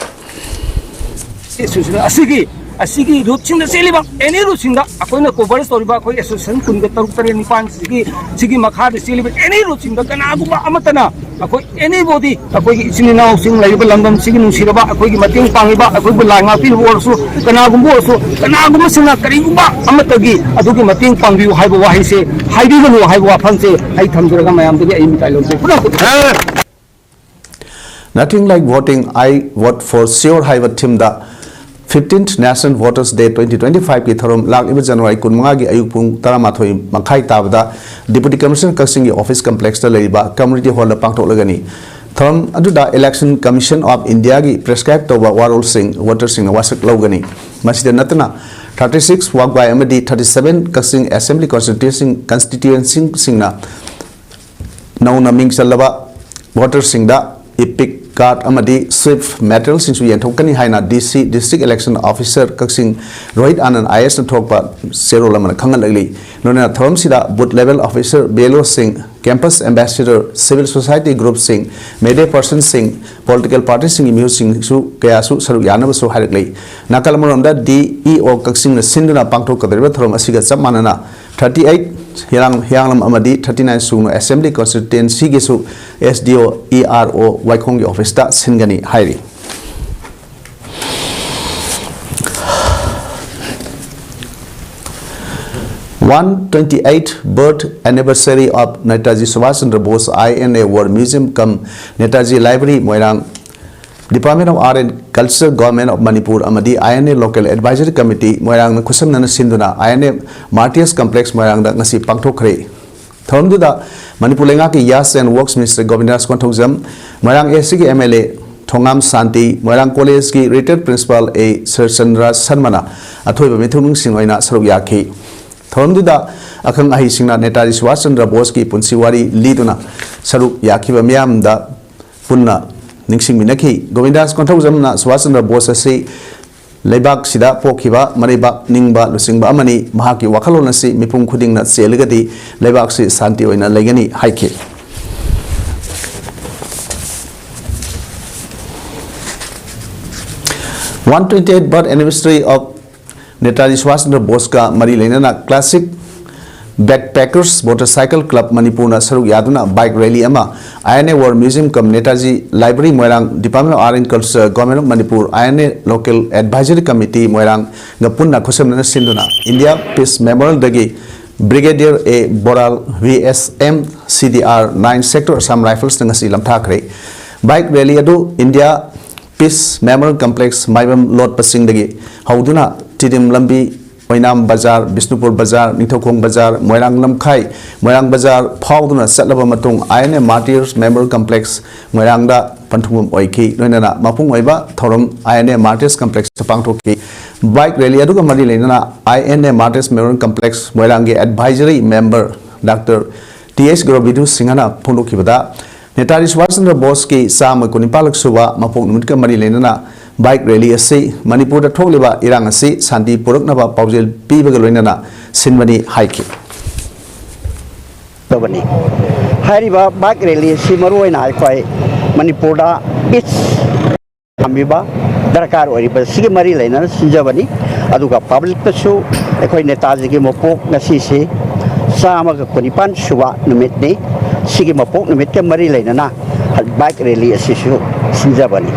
ꯑꯦꯁꯣꯁꯤꯌꯦꯁꯟ ꯑꯁꯤꯒꯤ, ꯑꯁꯤꯒꯤ ꯔꯨꯠꯁꯤꯡꯗ ꯆꯦꯜꯂꯤꯕ ꯑꯦꯅꯤ ꯔꯨꯠꯁꯤꯡꯗ ꯑꯩꯈꯣꯏꯅ ꯀꯣꯚꯔ ꯇꯧꯔꯤꯕ ꯑꯩꯈꯣꯏ ꯑꯦꯁꯣꯁꯤꯌꯦꯁꯟ ꯀꯨꯟꯒ ꯇꯔꯨꯛ ꯇꯔꯦꯠ ꯅꯤꯄꯥꯟꯁꯤꯒꯤ, ꯁꯤꯒꯤ ꯃꯈꯥꯗ ꯆꯦꯜꯂꯤꯕ ꯑꯦꯅꯤ ꯔꯨꯠꯁꯤꯡꯗ ꯀꯅꯥꯒꯨꯝꯕ ꯑꯃꯠꯇꯅ ꯑꯩꯈꯣꯏ anybody, ꯑꯩꯈꯣꯏꯒꯤ ꯏꯆꯤꯟ ꯏꯅꯥꯎꯁꯤꯡ ꯂꯩꯔꯤꯕ ꯂꯝꯗꯝꯁꯤꯒꯤ ꯅꯨꯡꯁꯤꯔꯕ, ꯑꯩꯈꯣꯏꯒꯤ ꯃꯇꯦꯡ ꯄꯥꯡꯉꯤꯕ, ꯑꯩꯈꯣꯏꯕꯨ ꯂꯥꯏ ꯉꯥꯛꯄꯤꯔꯤꯕ ꯑꯣꯏꯔꯁꯨ, ꯀꯅꯥꯒꯨꯝꯕ ꯑꯣꯏꯔꯁꯨ, ꯀꯅꯥꯒꯨꯝꯕꯁꯤꯡꯅ ꯀꯔꯤꯒꯨꯝꯕ ꯑꯃꯠꯇꯒꯤ ꯑꯗꯨꯒꯤ ꯃꯇꯦꯡ ꯄꯥꯡꯕꯤꯌꯨ ꯍꯥꯏꯕ ꯋꯥꯍꯩꯁꯦ ꯍꯥꯏꯕꯤꯒꯅꯨ ꯍꯥꯏꯕ ꯋꯥꯐꯝꯁꯦ ꯑꯩ ꯊꯝꯖꯔꯒ ꯃꯌꯥꯝꯗꯒꯤ ꯑꯩ ꯃꯤꯇꯥꯏ ꯂꯧꯖꯩ꯫ ꯄꯨꯟꯅ Nothing like voting, I vote for sure ꯍꯥꯏꯕ theme ꯗ fifteenth National Voters Day twenty twenty-five ꯀꯤ ꯊꯧꯔꯝ ꯂꯥꯛꯂꯤꯕ January ꯀꯨꯟꯃꯉꯥꯒꯤ ꯑꯌꯨꯛ ꯄꯨꯡ ꯇꯔꯥꯃꯥꯊꯣꯏ ꯃꯈꯥꯏ ꯇꯥꯕꯗ Deputy Commissioner ꯀꯛꯆꯤꯡꯒꯤ office complex ꯇ ꯂꯩꯔꯤꯕ community hall ꯗ ꯄꯥꯡꯊꯣꯛꯂꯒꯅꯤ꯫ ꯊꯧꯔꯝ ꯑꯗꯨꯗ Election Commission of India ꯒꯤ prescribe ꯇꯧꯕ ꯋꯥꯔꯣꯜꯁꯤꯡ voter ꯁꯤꯡꯅ ꯋꯥꯁꯛ ꯂꯧꯒꯅꯤ꯫ ꯃꯁꯤꯗ ꯅꯠꯇꯅ thirty six ꯋꯥꯒ꯭ꯋꯥꯏ ꯑꯃꯗꯤ thirty seven ꯀꯛꯆꯤꯡ Assembly constituency, constituency ꯁꯤꯡꯅ ꯅꯧꯅ ꯃꯤꯡ ꯆꯜꯂꯕ voter ꯁꯤꯡꯗ EPIC card ꯑꯃꯗꯤ sweep material ꯁꯤꯡꯁꯨ ꯌꯦꯟꯊꯣꯛꯀꯅꯤ ꯍꯥꯏꯅ D C, District Election Officer Kakching Rohit Anand I A S ꯅ ꯊꯣꯛꯄ ꯆꯦꯔꯣꯜ ꯑꯃꯅ ꯈꯪꯍꯜꯂꯛꯂꯤ꯫ ꯂꯣꯏꯅꯅ ꯊꯧꯔꯝꯁꯤꯗ booth level officer, B L O ꯁꯤꯡ, campus ambassador, civil society group ꯁꯤꯡ, media person ꯁꯤꯡ, political party ꯁꯤꯡꯒꯤ ꯃꯤꯍꯨꯠꯁꯤꯡꯁꯨ ꯀꯌꯥꯁꯨ ꯁꯔꯨꯛ ꯌꯥꯅꯕꯁꯨ ꯍꯥꯏꯔꯛꯂꯤ꯫ ꯅꯥꯀꯜ ꯑꯃꯔꯣꯝꯗ D E O ꯀꯛꯆꯤꯡꯅ ꯁꯤꯟꯗꯨꯅ ꯄꯥꯡꯊꯣꯛꯀꯗꯧꯔꯤꯕ ꯊꯧꯔꯝ ꯑꯁꯤꯒ ꯆꯞ ꯃꯥꯟꯅꯅ thirty eight ꯍꯤꯌꯥꯡ-, ꯍꯤꯌꯥꯡꯂꯝ ꯑꯃꯗꯤ thirty nine ꯁꯨꯒꯅꯨ Assembly constituency ꯒꯤꯁꯨ S D O, E R O ꯋꯥꯏꯈꯣꯡꯒꯤ office ꯇ ꯁꯤꯟꯒꯅꯤ ꯍꯥꯏꯔꯤ꯫ One twenty eight birth anniversary of Netaji Subhash Chandra Bose, I N A War Museum cum Netaji Library, Moirang, Department of Art and Culture, Government of Manipur ꯑꯃꯗꯤ I N A Local Advisory Committee, ꯃꯣꯏꯔꯥꯡꯅ ꯈꯨꯠꯁꯝꯅꯅ ꯁꯤꯟꯗꯨꯅ I N A Martyrs Complex, ꯃꯣꯏꯔꯥꯡꯗ ꯉꯁꯤ ꯄꯥꯡꯊꯣꯛꯈ꯭ꯔꯦ꯫ ꯊꯧꯔꯝꯗꯨꯗ ꯃꯅꯤꯄꯨꯔ ꯂꯩꯉꯥꯛꯀꯤ Youth and Works Minister ꯒꯣꯕꯤꯟꯗꯥꯁ Konthoujam, Moirang A C ꯒꯤ M L A Thongam Shanti, Moirang College ꯀꯤ Retired Principal A ꯁꯔꯆꯟꯗ꯭ꯔ ꯁꯔꯃꯅ ꯑꯊꯣꯏꯕ ꯃꯤꯊꯨꯡꯁꯤꯡ ꯑꯣꯏꯅ ꯁꯔꯨꯛ ꯌꯥꯈꯤ꯫ ꯊꯧꯔꯝꯗꯨꯗ ꯑꯈꯪ ꯑꯍꯩꯁꯤꯡꯅ ꯅꯦꯇꯥꯖꯤ ꯁꯨꯚꯥꯁ ꯆꯟꯗ꯭ꯔ ꯕꯣꯁꯀꯤ ꯄꯨꯟꯁꯤ ꯋꯥꯔꯤ ꯂꯤꯗꯨꯅ ꯁꯔꯨꯛ ꯌꯥꯈꯤꯕ ꯃꯤꯌꯥꯝꯗ ꯄꯨꯟꯅ ꯅꯤꯡꯁꯤꯡꯃꯤꯟꯅꯈꯤ꯫ ꯒꯣꯕꯤꯟꯗꯥꯁ ꯀꯣꯟꯊꯧꯖꯝꯅ ꯁꯨꯚꯥꯁ ꯆꯟꯗ꯭ꯔ ꯕꯣꯁ ꯑꯁꯤ ꯂꯩꯕꯥꯛꯁꯤꯗ ꯄꯣꯛꯈꯤꯕ ꯃꯔꯩꯕꯥꯛ ꯅꯤꯡꯕ ꯂꯨꯆꯤꯡꯕ ꯑꯃꯅꯤ꯫ ꯃꯍꯥꯛꯀꯤ ꯋꯥꯈꯜꯂꯣꯟ ꯑꯁꯤ ꯃꯤꯄꯨꯝ ꯈꯨꯗꯤꯡꯅ ꯆꯦꯜꯂꯒꯗꯤ ꯂꯩꯕꯥꯛꯁꯤ ꯁꯥꯟꯇꯤ ꯑꯣꯏꯅ ꯂꯩꯒꯅꯤ ꯍꯥꯏꯈꯤ꯫ One twenty eight birth anniversary of Netaji Subhash Chandra Bose ꯀ ꯃꯔꯤ ꯂꯩꯅꯅ classic back Packers Motorcycle Club ꯃꯅꯤꯄꯨꯔꯅ ꯁꯔꯨꯛ ꯌꯥꯗꯨꯅ bike rally ꯑꯃ I N A War Museum cum Netaji Library Moirang, Department of Art and Culture, Government of Manipur, I N A Local Advisory Committee ꯃꯣꯏꯔꯥꯡꯒ ꯄꯨꯟꯅ ꯈꯨꯠꯁꯝꯅꯅ ꯁꯤꯟꯗꯨꯅ India Peace Memorialꯗꯒꯤ Brigadier A Boral V S M C D R nine Sector Assam Riflesꯅ ꯉꯁꯤ ꯂꯝꯊꯥꯈ꯭ꯔꯦ꯫ Bike rally ꯑꯗꯨ India Peace Memorial Complex ꯃꯥꯏꯕꯝ ꯂꯣꯠꯄꯁꯤꯡꯗꯒꯤ ꯍꯧꯗꯨꯅ ꯇꯤꯗꯤꯝ ꯂꯝꯕꯤ, ꯑꯣꯏꯅꯥꯝ ꯕꯖꯥꯔ, ꯕꯤꯁꯅꯨꯄꯨꯔ ꯕꯖꯥꯔ, ꯅꯤꯡꯊꯧꯈꯣꯡ ꯕꯖꯥꯔ, ꯃꯣꯏꯔꯥꯡ ꯂꯝꯈꯥꯏ, ꯃꯣꯏꯔꯥꯡ ꯕꯖꯥꯔ ꯐꯥꯎꯗꯨꯅ ꯆꯠꯂꯕ ꯃꯇꯨꯡ I N A Martyrs Memorial Complex ꯃꯣꯏꯔꯥꯡꯗ ꯄꯟꯊꯨꯡꯐꯝ ꯑꯣꯏꯈꯤ꯫ ꯂꯣꯏꯅꯅ ꯃꯄꯨꯡ ꯑꯣꯏꯕ ꯊꯧꯔꯝ I N A Martyrs Complexꯇ ꯄꯥꯡꯊꯣꯛꯈꯤ꯫ Bike rally ꯑꯗꯨꯒ ꯃꯔꯤ ꯂꯩꯅꯅ I N A Martyrs Memorial Complex ꯃꯣꯏꯔꯥꯡꯒꯤ Advisory Member Doctor T H ꯒꯧꯔꯕꯤꯗꯨ ꯁꯤꯡꯍꯅ ꯐꯣꯡꯗꯣꯛꯈꯤꯕꯗ, ꯅꯦꯇꯥꯖꯤ ꯁꯨꯚꯥꯁ ꯆꯟꯗ꯭ꯔ ꯕꯣꯁꯀꯤ ꯆꯥꯝꯃ ꯀꯨꯟꯅꯤꯄꯥꯜꯂꯛ ꯁꯨꯕ ꯃꯄꯣꯛ ꯅꯨꯃꯤꯠꯀ ꯃꯔꯤ ꯂꯩꯅꯅ bike rally ꯑꯁꯤ ꯃꯅꯤꯄꯨꯔꯗ ꯊꯣꯛꯂꯤꯕ ꯏꯔꯥꯡ ꯑꯁꯤ ꯁꯥꯟꯇꯤ ꯄꯨꯔꯛꯅꯕ ꯄꯥꯎꯖꯦꯜ ꯄꯤꯕꯒ ꯂꯣꯏꯅꯅ ꯁꯤꯟꯕꯅꯤ ꯍꯥꯏꯈꯤ꯫ ꯇꯧꯕꯅꯤ꯫ ꯍꯥꯏꯔꯤꯕ bike rally ꯑꯁꯤ ꯃꯔꯨꯑꯣꯏꯅ ꯑꯩꯈꯣꯏ ꯃꯅꯤꯄꯨꯔꯗ peace ꯊꯝꯕꯤꯕ ꯗꯔꯀꯥꯔ ꯑꯣꯏꯔꯤꯕ ꯁꯤꯒꯤ ꯃꯔꯤ ꯂꯩꯅꯅ ꯁꯤꯟꯖꯕꯅꯤ꯫ ꯑꯗꯨꯒ publicꯇꯁꯨ ꯑꯩꯈꯣꯏ ꯅꯦꯇꯥꯖꯤꯒꯤ ꯃꯄꯣꯛ ꯉꯁꯤꯁꯤ ꯆꯥꯝꯃꯒ ꯀꯨꯟꯅꯤꯄꯥꯟ ꯁꯨꯕ ꯅꯨꯃꯤꯠꯅꯤ꯫ ꯁꯤꯒꯤ ꯃꯄꯣꯛ ꯅꯨꯃꯤꯠꯀ ꯃꯔꯤ ꯂꯩꯅꯅ bike rally ꯑꯁꯤꯁꯨ ꯁꯤꯟꯖꯕꯅꯤ꯫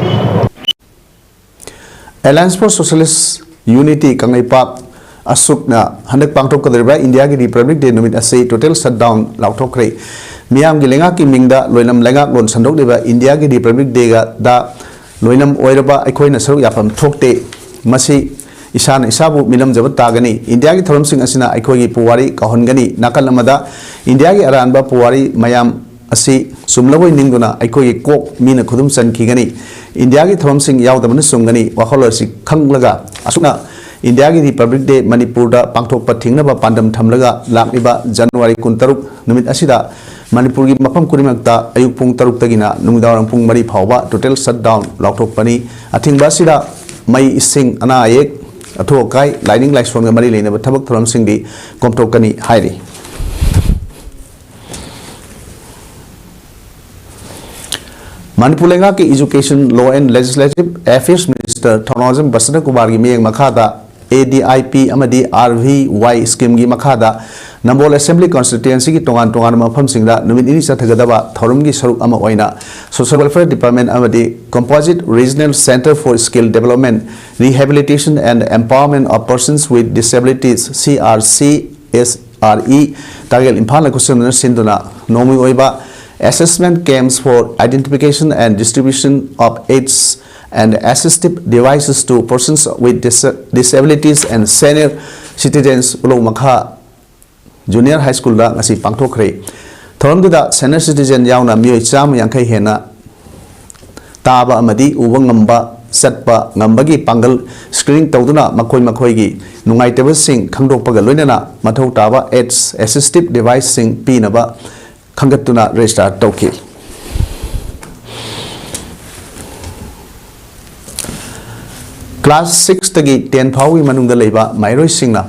Alliance for Socialist Unity Kangleipak ꯑꯁꯨꯛꯅ ꯍꯟꯗꯛ ꯄꯥꯡꯊꯣꯛꯀꯗꯧꯔꯤꯕ ꯏꯟꯗꯤꯌꯥꯒꯤ Republic Day ꯅꯨꯃꯤꯠ ꯑꯁꯤ total shutdown ꯂꯥꯎꯊꯣꯛꯈ꯭ꯔꯦ꯫ ꯃꯤꯌꯥꯝꯒꯤ ꯂꯩꯉꯥꯛꯀꯤ ꯃꯤꯡꯗ ꯂꯣꯏꯅꯝ ꯂꯩꯉꯥꯛꯂꯣꯟ ꯁꯟꯗꯣꯛꯂꯤꯕ ꯏꯟꯗꯤꯌꯥꯒꯤ Republic Dayꯗ ꯂꯣꯏꯅꯝ ꯑꯣꯏꯔꯕ ꯑꯩꯈꯣꯏꯅ ꯁꯔꯨꯛ ꯌꯥꯐꯝ ꯊꯣꯛꯇꯦ꯫ ꯃꯁꯤ ꯏꯁꯥꯅ ꯏꯁꯥꯕꯨ ꯃꯤꯂꯝꯖꯕ ꯇꯥꯒꯅꯤ꯫ ꯏꯟꯗꯤꯌꯥꯒꯤ ꯊꯧꯔꯝꯁꯤꯡ ꯑꯁꯤꯅ ꯑꯩꯈꯣꯏꯒꯤ ꯄꯨꯋꯥꯔꯤ ꯀꯥꯎꯍꯟꯒꯅꯤ꯫ ꯅꯥꯀꯜ ꯑꯃꯗ ꯏꯟꯗꯤꯌꯥꯒꯤ ꯑꯔꯥꯟꯕ ꯄꯨꯋꯥꯔꯤ ꯃꯌꯥꯝ ꯑꯁꯤ ꯆꯨꯝꯂꯕꯣꯏ ꯅꯤꯡꯗꯨꯅ ꯑꯩꯈꯣꯏꯒꯤ ꯀꯣꯛ ꯃꯤꯅ ꯈꯨꯗꯨꯝ ꯆꯟꯈꯤꯒꯅꯤ꯫ ꯏꯟꯗꯤꯌꯥꯒꯤ ꯊꯧꯔꯝꯁꯤꯡ ꯌꯥꯎꯗꯕꯅ ꯆꯨꯝꯒꯅꯤ꯫ ꯋꯥꯈꯜꯂꯣꯟ ꯑꯁꯤ ꯈꯪꯂꯒ ꯑꯁꯨꯛꯅ ꯏꯟꯗꯤꯌꯥꯒꯤ Republic Day ꯃꯅꯤꯄꯨꯔꯗ ꯄꯥꯡꯊꯣꯛꯄ ꯊꯤꯡꯅꯕ ꯄꯥꯟꯗꯝ ꯊꯝꯂꯒ ꯂꯥꯛꯂꯤꯕ January ꯀꯨꯟꯇꯔꯨꯛ ꯅꯨꯃꯤꯠ ꯑꯁꯤꯗ ꯃꯅꯤꯄꯨꯔꯒꯤ ꯃꯐꯝ ꯈꯨꯗꯤꯡꯃꯛꯇ ꯑꯌꯨꯛ ꯄꯨꯡ ꯇꯔꯨꯛꯇꯒꯤꯅ ꯅꯨꯃꯤꯗꯥꯡꯋꯥꯏꯔꯝ ꯄꯨꯡ ꯃꯔꯤ ꯐꯥꯎꯕ total shutdown ꯂꯥꯎꯊꯣꯛꯄꯅꯤ꯫ ꯑꯊꯤꯡꯕ ꯑꯁꯤꯗ ꯃꯩ, ꯏꯁꯤꯡ, ꯑꯅꯥ ꯑꯌꯦꯛ, ꯑꯊꯨ ꯑꯀꯥꯏ, ꯂꯥꯏꯅꯤꯡ ꯂꯥꯏꯁꯣꯟꯒ ꯃꯔꯤ ꯂꯩꯅꯕ ꯊꯕꯛ ꯊꯧꯔꯝꯁꯤꯡꯗꯤ ꯀꯣꯝꯊꯣꯛꯀꯅꯤ ꯍꯥꯏꯔꯤ꯫ ꯃꯅꯤꯄꯨꯔ ꯂꯩꯉꯥꯛꯀꯤ Education, Law and Legislative Affairs Minister ꯊꯧꯅꯥꯎꯖꯝ ꯕꯁꯟꯇ ꯀꯨꯃꯥꯔꯒꯤ ꯃꯤꯠꯌꯦꯡ ꯃꯈꯥꯗ ꯑꯦ ꯗꯤ ꯑꯥꯏ ꯄꯤ ꯑꯃꯗꯤ ꯑꯥꯔ ꯚꯤ ꯋꯥꯏ ꯁ꯭ꯀꯤꯝꯒꯤ ꯃꯈꯥꯗ ꯅꯝꯕꯣꯜ ꯑꯦꯁꯦꯝꯕ꯭ꯂꯤ ꯀꯣꯟꯁꯇꯤꯇ꯭ꯋꯦꯟꯁꯤꯒꯤ ꯇꯣꯉꯥꯟ ꯇꯣꯉꯥꯟꯕ ꯃꯐꯝꯁꯤꯡꯗ ꯅꯨꯃꯤꯠ ꯅꯤꯅꯤ ꯆꯠꯊꯒꯗꯕ ꯊꯧꯔꯝꯒꯤ ꯁꯔꯨꯛ ꯑꯃ ꯑꯣꯏꯅ ꯁꯣꯁꯤꯌꯦꯜ ꯋꯦꯜꯐꯤꯌꯔ ꯗꯤꯄꯥꯔꯠꯃꯦꯟ ꯑꯃꯗꯤ Composite Regional Centre for Skill Development, Rehabilitation and Empowerment of Persons with Disabilities, C R C S R E, ꯇꯥꯒꯦꯜ ꯏꯝꯐꯥꯜꯅ ꯈꯨꯠꯁꯝꯅꯅ ꯁꯤꯟꯗꯨꯅ ꯅꯣꯡꯃꯒꯤ ꯑꯣꯏꯕ assessment camps for identification and distribution of aids and assistive devices to persons with dis- disabilities and senior citizens, ꯎꯂꯧ ꯃꯈꯥ junior ꯍꯥꯏ ꯁ꯭ꯀꯨꯜꯗ ꯉꯁꯤ ꯄꯥꯡꯊꯣꯛꯈ꯭ꯔꯦ꯫ ꯊꯧꯔꯝꯗꯨꯗ senior citizen ꯌꯥꯎꯅ ꯃꯤꯑꯣꯏ ꯆꯥꯝꯃ ꯌꯥꯡꯈꯩ ꯍꯦꯟꯅ ꯇꯥꯕ ꯑꯃꯗꯤ ꯎꯕ ꯉꯝꯕ, ꯆꯠꯄ ꯉꯝꯕꯒꯤ ꯄꯥꯡꯒꯜ ꯁ꯭ꯀ꯭ꯔꯤꯅꯤꯡ ꯇꯧꯗꯨꯅ ꯃꯈꯣꯏ ꯃꯈꯣꯏꯒꯤ ꯅꯨꯡꯉꯥꯏꯇꯕꯁꯤꯡ ꯈꯪꯗꯣꯛꯄꯒ ꯂꯣꯏꯅꯅ ꯃꯊꯧ ꯇꯥꯕ ꯑꯦꯗꯁ ꯑꯦꯁꯤꯁꯇꯤꯚ ꯗꯤꯚꯥꯏꯁꯁꯤꯡ ꯄꯤꯅꯕ ꯈꯟꯒꯠꯇꯨꯅ ꯔꯦꯖꯤꯁꯇꯥꯔ ꯇꯧꯈꯤ꯫ ꯀ꯭ꯂꯥꯁ ꯁꯤꯛꯁꯇꯒꯤ ꯇꯦꯟ ꯐꯥꯎꯒꯤ ꯃꯅꯨꯡꯗ ꯂꯩꯕ ꯃꯍꯩꯔꯣꯏꯁꯤꯡꯅ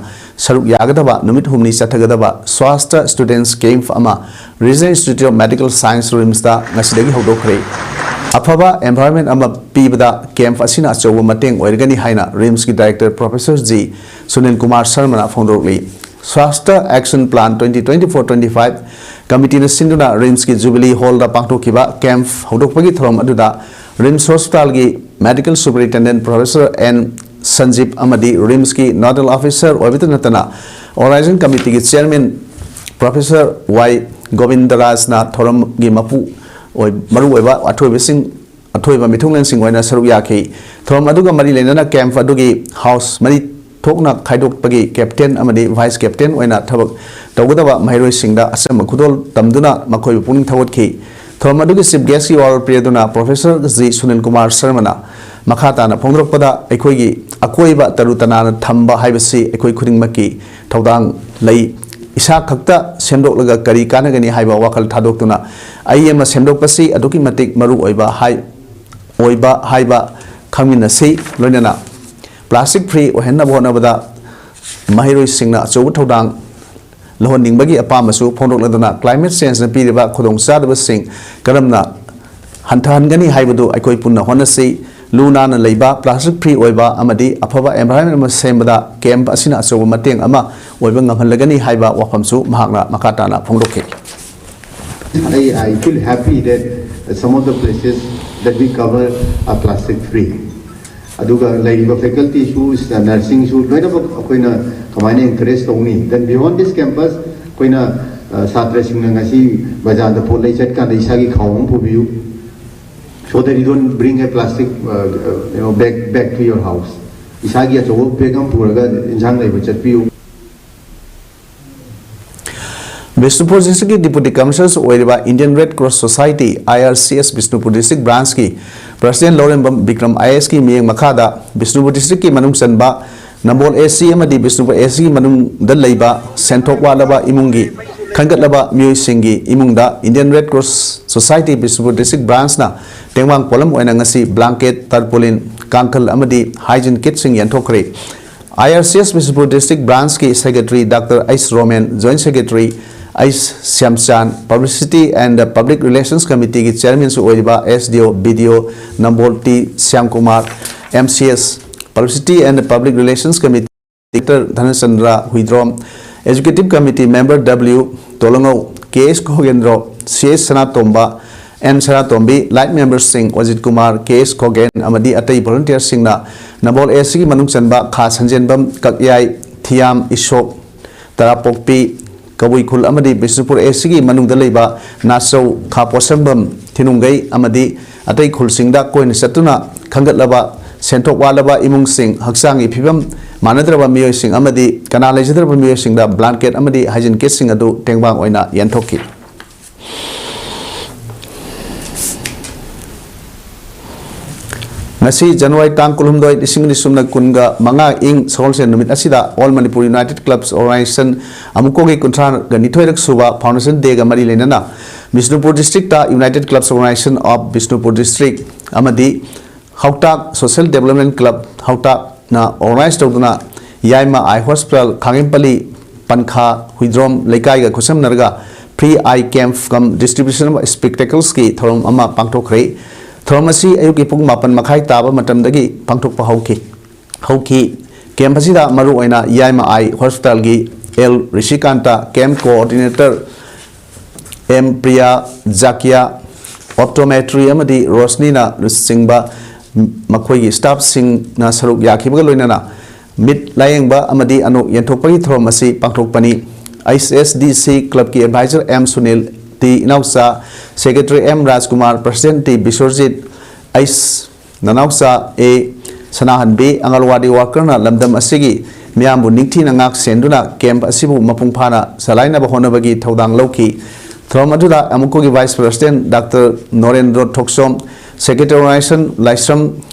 ꯁꯔꯨꯛ ꯌꯥꯒꯗꯕ ꯅꯨꯃꯤꯠ ꯍꯨꯝꯅꯤ ꯆꯠꯊꯒꯗꯕ ꯁ꯭ꯋꯥꯁꯇ ꯁ꯭ꯇꯨꯗꯦꯟꯠꯁ ꯀꯦꯝꯞ ꯑꯃ regional institute of medical science, ꯔꯤꯝꯁꯇ ꯉꯁꯤꯗꯒꯤ ꯍꯧꯗꯣꯛꯈ꯭ꯔꯦ꯫ ꯑꯐꯕ ꯑꯦꯟꯚꯥꯏꯔꯟꯃꯦꯟꯠ ꯑꯃ ꯄꯤꯕꯗ ꯀꯦꯝꯞ ꯑꯁꯤꯅ ꯑꯆꯧꯕ ꯃꯇꯦꯡ ꯑꯣꯏꯔꯒꯅꯤ ꯍꯥꯏꯅ ꯔꯤꯝꯁꯀꯤ director professor G Sunil Kumar ꯁꯔꯃꯅ ꯐꯣꯡꯗꯣꯔꯛꯂꯤ꯫ Swasth action plan twenty twenty-four twenty-five ꯀꯃꯤꯇꯤꯅ ꯁꯤꯟꯗꯨꯅ ꯔꯤꯝꯁꯀꯤ ꯖꯨꯕꯤꯂꯤ ꯍꯣꯜꯗ ꯄꯥꯡꯊꯣꯛꯈꯤꯕ ꯀꯦꯝꯞ ꯍꯧꯗꯣꯛꯄꯒꯤ ꯊꯧꯔꯝ ꯑꯗꯨꯗ ꯔꯤꯝꯁ ꯍꯣꯁꯄꯤꯇꯥꯜꯒꯤ ꯃꯦꯗꯤꯀꯦꯜ ꯁꯨꯄꯔꯤꯟꯇꯦꯟꯗꯦꯟꯠ ꯄ꯭ꯔꯣꯐꯦꯁꯔ ꯑꯦꯟ ꯁꯟꯖꯤꯞ ꯑꯃꯗꯤ ꯔꯤꯝꯁꯀꯤ ꯅꯣꯗꯦꯜ ꯑꯣꯐꯤꯁꯔ ꯑꯣꯏꯕꯇ ꯅꯠꯇꯅ ꯑꯣꯔꯒꯅꯥꯏꯖꯤꯡ ꯀꯃꯤꯇꯤꯒꯤ ꯆꯤꯌꯔꯃꯦꯟ ꯄ꯭ꯔꯣꯐꯦꯁꯔ ꯋꯥꯏ ꯒꯣꯕꯤꯟꯗꯔꯥꯖꯅ ꯊꯧꯔꯝꯒꯤ ꯃꯄꯨ ꯑꯣꯏ-, ꯃꯔꯨꯑꯣꯏꯕ ꯑꯊꯣꯏꯕꯁꯤꯡ, ꯑꯊꯣꯏꯕ ꯃꯤꯊꯨꯡꯂꯦꯟꯁꯤꯡ ꯑꯣꯏꯅ ꯁꯔꯨꯛ ꯌꯥꯈꯤ꯫ ꯊꯧꯔꯝ ꯑꯗꯨꯒ ꯃꯔꯤ ꯂꯩꯅꯅ ꯀꯦꯝꯞ ꯑꯗꯨꯒꯤ ꯍꯥꯎꯁ ꯃꯔꯤ ꯊꯣꯛꯅ ꯈꯥꯏꯗꯣꯛꯄꯒꯤ ꯀꯦꯞꯇꯦꯟ ꯑꯃꯗꯤ ꯚꯥꯏꯁ ꯀꯦꯞꯇꯦꯟ ꯑꯣꯏꯅ ꯊꯕꯛ ꯇꯧꯒꯗꯕ ꯃꯍꯩꯔꯣꯏꯁꯤꯡꯗ ꯑꯆꯝꯕ ꯈꯨꯗꯣꯜ ꯇꯝꯗꯨꯅ ꯃꯈꯣꯏꯕꯨ ꯄꯨꯛꯅꯤꯡ ꯊꯧꯒꯠꯈꯤ꯫ ꯊꯧꯔꯝ ꯑꯗꯨꯒꯤ ꯆꯤꯐ ꯒꯦꯁꯀꯤ ꯋꯥꯔꯣꯜ ꯄꯤꯔꯗꯨꯅ ꯄ꯭ꯔꯣꯐꯦꯁꯔ ꯖꯤ ꯁꯨꯅꯤꯜ ꯀꯨꯃꯥꯔ ꯁꯔꯃꯅ ꯃꯈꯥ ꯇꯥꯅ ꯐꯣꯡꯗꯣꯔꯛꯄꯗ, ꯑꯩꯈꯣꯏꯒꯤ ꯑꯀꯣꯏꯕ ꯇꯔꯨ ꯇꯅꯥꯟꯅ ꯊꯝꯕ ꯍꯥꯏꯕꯁꯤ ꯑꯩꯈꯣꯏ ꯈꯨꯗꯤꯡꯃꯛꯀꯤ ꯊꯧꯗꯥꯡ ꯂꯩ꯫ ꯏꯁꯥ ꯈꯛꯇ ꯁꯦꯝꯗꯣꯛꯂꯒ ꯀꯔꯤ ꯀꯥꯟꯅꯒꯅꯤ ꯍꯥꯏꯕ ꯋꯥꯈꯜ ꯊꯥꯗꯣꯛꯇꯨꯅ ꯑꯩ ꯑꯃ ꯁꯦꯝꯗꯣꯛꯄꯁꯤ ꯑꯗꯨꯛꯀꯤ ꯃꯇꯤꯛ ꯃꯔꯨ ꯑꯣꯏꯕ ꯍꯥꯏ-, ꯑꯣꯏꯕ ꯍꯥꯏꯕ ꯈꯪꯃꯤꯟꯅꯁꯤ꯫ ꯂꯣꯏꯅꯅ ꯄ꯭ꯂꯥꯁꯇꯤꯛ ꯐ꯭ꯔꯤ ꯑꯣꯏꯍꯟꯅꯕ ꯍꯣꯠꯅꯕꯗ ꯃꯍꯩꯔꯣꯏꯁꯤꯡꯅ ꯑꯆꯧꯕ ꯊꯧꯗꯥꯡ ꯂꯧꯍꯟꯅꯤꯡꯕꯒꯤ ꯑꯄꯥꯝꯕꯁꯨ ꯐꯣꯡꯗꯣꯛꯂꯗꯨꯅ ꯀ꯭ꯂꯥꯏꯃꯦꯠ ꯆꯦꯟꯖꯅ ꯄꯤꯔꯤꯕ ꯈꯨꯗꯣꯡꯆꯥꯗꯕꯁꯤꯡ ꯀꯔꯝꯅ ꯍꯟꯊꯍꯟꯒꯅꯤ ꯍꯥꯏꯕꯗꯨ ꯑꯩꯈꯣꯏ ꯄꯨꯟꯅ ꯍꯣꯠꯅꯁꯤ꯫ ꯂꯨ ꯅꯥꯟꯅ ꯂꯩꯕ, plastic free ꯑꯣꯏꯕ ꯑꯃꯗꯤ ꯑꯐꯕ environment ꯑꯃ ꯁꯦꯝꯕꯗ camp ꯑꯁꯤꯅ ꯑꯆꯧꯕ ꯃꯇꯦꯡ ꯑꯃ ꯑꯣꯏꯕ ꯉꯝꯍꯜꯂꯒꯅꯤ ꯍꯥꯏꯕ ꯋꯥꯐꯝꯁꯨ ꯃꯍꯥꯛꯅ ꯃꯈꯥ ꯇꯥꯅ ꯐꯣꯡꯗꯣꯛꯈꯤ꯫ I, I feel happy that some of the places that we cover are plastic free. ꯑꯗꯨꯒ ꯂꯩꯔꯤꯕ facultyꯁꯨ, nursingꯁꯨ ꯂꯣꯏꯅꯃꯛ ꯑꯩꯈꯣꯏꯅ ꯀꯃꯥꯏꯅ encourage ꯇꯧꯅꯤ? Then beyond this campus ꯑꯩꯈꯣꯏꯅ, ꯑ, ꯁꯥꯇ꯭ꯔꯁꯤꯡꯅ ꯉꯁꯤ ꯕꯖꯥꯔꯗ ꯄꯣꯠ ꯂꯩ ꯆꯠꯀꯥꯟꯗ ꯏꯁꯥꯒꯤ ꯈꯥꯎ ꯑꯃ ꯄꯨꯕꯤꯌꯨ, so that you don't bring a plastic, uh, uh, you know, bag, back to your house. ꯏꯁꯥꯒꯤ ꯑꯆꯧꯕ bag ꯑꯃ ꯄꯨꯔꯒ ꯏꯟꯁꯥꯡ ꯂꯩꯕ ꯆꯠꯄꯤꯌꯨ꯫ ꯕꯤꯁꯅꯨꯄꯨꯔ ꯗꯤꯁꯇ꯭ꯔꯤꯛꯀꯤ ꯗꯤꯄꯨꯇꯤ ꯀꯃꯤꯁꯅꯔꯁꯨ ꯑꯣꯏꯔꯤꯕ Indian Red Cross Society, I R C S, Bishnupur district ꯕ꯭ꯔꯥꯟꯁꯀꯤ ꯄ꯭ꯔꯁꯤꯗꯦꯟ ꯂꯧꯔꯦꯝꯕꯝ ꯕꯤꯀ꯭ꯔꯝ ꯑꯥꯏ ꯑꯦꯁꯀꯤ ꯃꯤꯠꯌꯦꯡ ꯃꯈꯥꯗ ꯕꯤꯁꯅꯨꯄꯨꯔ ꯗꯤꯁꯇ꯭ꯔꯤꯛꯀꯤ ꯃꯅꯨꯡ ꯆꯟꯕ ꯅꯝꯕꯣꯜ ꯑꯦ ꯁꯤ ꯑꯃꯗꯤ ꯕꯤꯁꯅꯨꯄꯨꯔ ꯑꯦ ꯁꯤꯒꯤ ꯃꯅꯨꯡꯗ ꯂꯩꯕ ꯁꯦꯟꯊꯣꯛ ꯋꯥꯠꯂꯕ ꯏꯃꯨꯡꯒꯤ ꯈꯟꯒꯠꯂꯕ ꯃꯤꯑꯣꯏꯁꯤꯡꯒꯤ ꯏꯃꯨꯡꯗ Indian Red Cross Society Bishnupur district ꯕ꯭ꯔꯥꯟꯁꯅ ꯇꯦꯡꯕꯥꯡ ꯄꯣꯠꯂꯝ ꯑꯣꯏꯅ ꯉꯁꯤ blanket, tarpaulin, ꯀꯥꯡꯈꯜ ꯑꯃꯗꯤ hygiene kitꯁꯤꯡ ꯌꯦꯟꯊꯣꯛꯈ꯭ꯔꯦ꯫ I R C S Bishnupur district ꯕ꯭ꯔꯥꯟꯁꯀꯤ secretary doctor H Romen, joint secretary H Shyamchand, Publicity and Public Relations Committeeꯒꯤ ꯆꯤꯌꯔꯃꯦꯟꯁꯨ ꯑꯣꯏꯔꯤꯕ S D O, B D O Nambol T Shyamkumar, M C S, Publicity and Public Relations Committee director Dhanachandra Huidrom, Executive Committee member W Tolangou, K S Khogendro, C S Sanatomba, and Sanatombi, light ꯃꯦꯝꯕꯔꯁꯤꯡ ꯑꯣꯖꯤꯠ Kumar, ꯀꯦ ꯑꯦꯁ ꯈꯣꯒꯦꯟ ꯑꯃꯗꯤ ꯑꯇꯩ ꯚꯣꯂꯨꯟꯇꯤꯌꯔꯁꯤꯡꯅ ꯅꯝꯕꯣꯜ ꯑꯦ ꯁꯤꯒꯤ ꯃꯅꯨꯡ ꯆꯟꯕ ꯈꯥ ꯁꯟꯖꯦꯟꯕꯝ, ꯀꯛꯌꯥꯏ, ꯊꯤꯌꯥꯝ, ꯏꯁꯣꯛ, ꯇꯔꯥꯄꯣꯛꯄꯤ, ꯀꯕꯨꯏ ꯈꯨꯜ ꯑꯃꯗꯤ ꯕꯤꯁꯅꯨꯄꯨꯔ ꯑꯦ ꯁꯤꯒꯤ ꯃꯅꯨꯡꯗ ꯂꯩꯕ ꯅꯥꯆꯧ, ꯈꯥ ꯄꯣꯠꯁꯪꯕꯝ, ꯊꯤꯅꯨꯡꯒꯩ ꯑꯃꯗꯤ ꯑꯇꯩ ꯈꯨꯜꯁꯤꯡꯗ ꯀꯣꯏꯅ ꯆꯠꯇꯨꯅ ꯈꯟꯒꯠꯂꯕ ꯁꯦꯟꯊꯣꯛ ꯋꯥꯠꯂꯕ ꯏꯃꯨꯡꯁꯤꯡ, ꯍꯛꯆꯥꯡꯒꯤ ꯐꯤꯕꯝ ꯃꯥꯟꯅꯗ꯭ꯔꯕ ꯃꯤꯑꯣꯏꯁꯤꯡ ꯑꯃꯗꯤ ꯀꯅꯥ ꯂꯩꯖꯗ꯭ꯔꯕ ꯃꯤꯑꯣꯏꯁꯤꯡꯗ blanket ꯑꯃꯗꯤ hygiene kitꯁꯤꯡ ꯑꯗꯨ ꯇꯦꯡꯕꯥꯡ ꯑꯣꯏꯅ ꯌꯦꯟꯊꯣꯛꯈꯤ꯫ ꯉꯁꯤ ꯖꯅꯋꯥꯔꯤ ꯇꯥꯡ ꯀꯨꯟꯍꯨꯝꯗꯣꯏ, ꯂꯤꯁꯤꯡ ꯑꯅꯤ ꯁꯨꯞꯅ ꯀꯨꯟꯒ ꯃꯉꯥ, ꯏꯪ ꯁꯒꯣꯜꯁꯦꯟ ꯅꯨꯃꯤꯠ ꯑꯁꯤꯗ All Manipur United Clubs Organization ꯑꯃꯨꯛꯀꯣꯒꯤ ꯀꯨꯟꯊ꯭ꯔꯥꯒ ꯅꯤꯊꯣꯏꯔꯛ ꯁꯨꯕ foundation dayꯒ ꯃꯔꯤ ꯂꯩꯅꯅ Bishnupur districtꯇ United Clubs Organization of Bishnupur District ꯑꯃꯗꯤ ꯍꯥꯎꯇꯥꯛ Social Development Club ꯍꯥꯎꯇꯥꯛꯅ organize ꯇꯧꯗꯨꯅ ꯌꯥꯏꯃ Eye Hospital, ꯈꯥꯡꯒꯦꯝꯄꯜꯂꯤ, ꯄꯟꯈꯥ, Huidrom ꯂꯩꯀꯥꯏꯒ ꯈꯨꯠꯁꯝꯅꯔꯒ free eye camp cum distribution of spectaclesꯀꯤ ꯊꯧꯔꯝ ꯑꯃ ꯄꯥꯡꯊꯣꯛꯈ꯭ꯔꯦ꯫ ꯊꯧꯔꯝ ꯑꯁꯤ ꯑꯌꯨꯛꯀꯤ ꯄꯨꯡ ꯃꯥꯄꯟ ꯃꯈꯥꯏ ꯇꯥꯕ ꯃꯇꯝꯗꯒꯤ ꯄꯥꯡꯊꯣꯛꯄ ꯍꯧꯈꯤ꯫ ꯍꯧꯈꯤ꯫ ꯀꯦꯝꯞ ꯑꯁꯤꯗ ꯃꯔꯨꯑꯣꯏꯅ ꯌꯥꯏꯃ ꯑꯥꯏ ꯍꯣꯁꯄꯤꯇꯥꯜꯒꯤ L Rishikanta, camp coordinator M Priya, Zakia, optometry ꯑꯃꯗꯤ ꯔꯣꯁꯅꯤꯅ ꯂꯨꯆꯤꯡꯕ ꯃꯈꯣꯏꯒꯤ ꯁ꯭ꯇꯥꯐꯁꯤꯡꯅ ꯁꯔꯨꯛ ꯌꯥꯈꯤꯕꯒ ꯂꯣꯏꯅꯅ ꯃꯤꯠ ꯂꯥꯌꯦꯡꯕ ꯑꯃꯗꯤ ꯑꯅꯣꯛ ꯌꯦꯟꯊꯣꯛꯄꯒꯤ ꯊꯧꯔꯝ ꯑꯁꯤ ꯄꯥꯡꯊꯣꯛꯄꯅꯤ꯫ ꯑꯩꯆ ꯑꯦꯁ ꯗꯤ ꯁꯤ ꯀ꯭ꯂꯕꯀꯤ adviser M Sunil, T Inaocha, secretary M Rajkumar, president T Biswarjit, H Nanaocha A Sanahanbi, Anganwadi ꯋꯥꯔꯀꯔꯅ ꯂꯝꯗꯝ ꯑꯁꯤꯒꯤ ꯃꯤꯌꯥꯝꯕꯨ ꯅꯤꯡꯊꯤꯅ ꯉꯥꯛ ꯁꯦꯟꯗꯨꯅ ꯀꯦꯝꯞ ꯑꯁꯤꯕꯨ ꯃꯄꯨꯡ ꯐꯥꯅ ꯆꯂꯥꯏꯅꯕ ꯍꯣꯠꯅꯕꯒꯤ ꯊꯧꯗꯥꯡ ꯂꯧꯈꯤ꯫ ꯊꯧꯔꯝ ꯑꯗꯨꯗ ꯑꯃꯨꯛꯀꯣꯒꯤ vice president doctor Norendro Thokchom, secretary organisation Laishram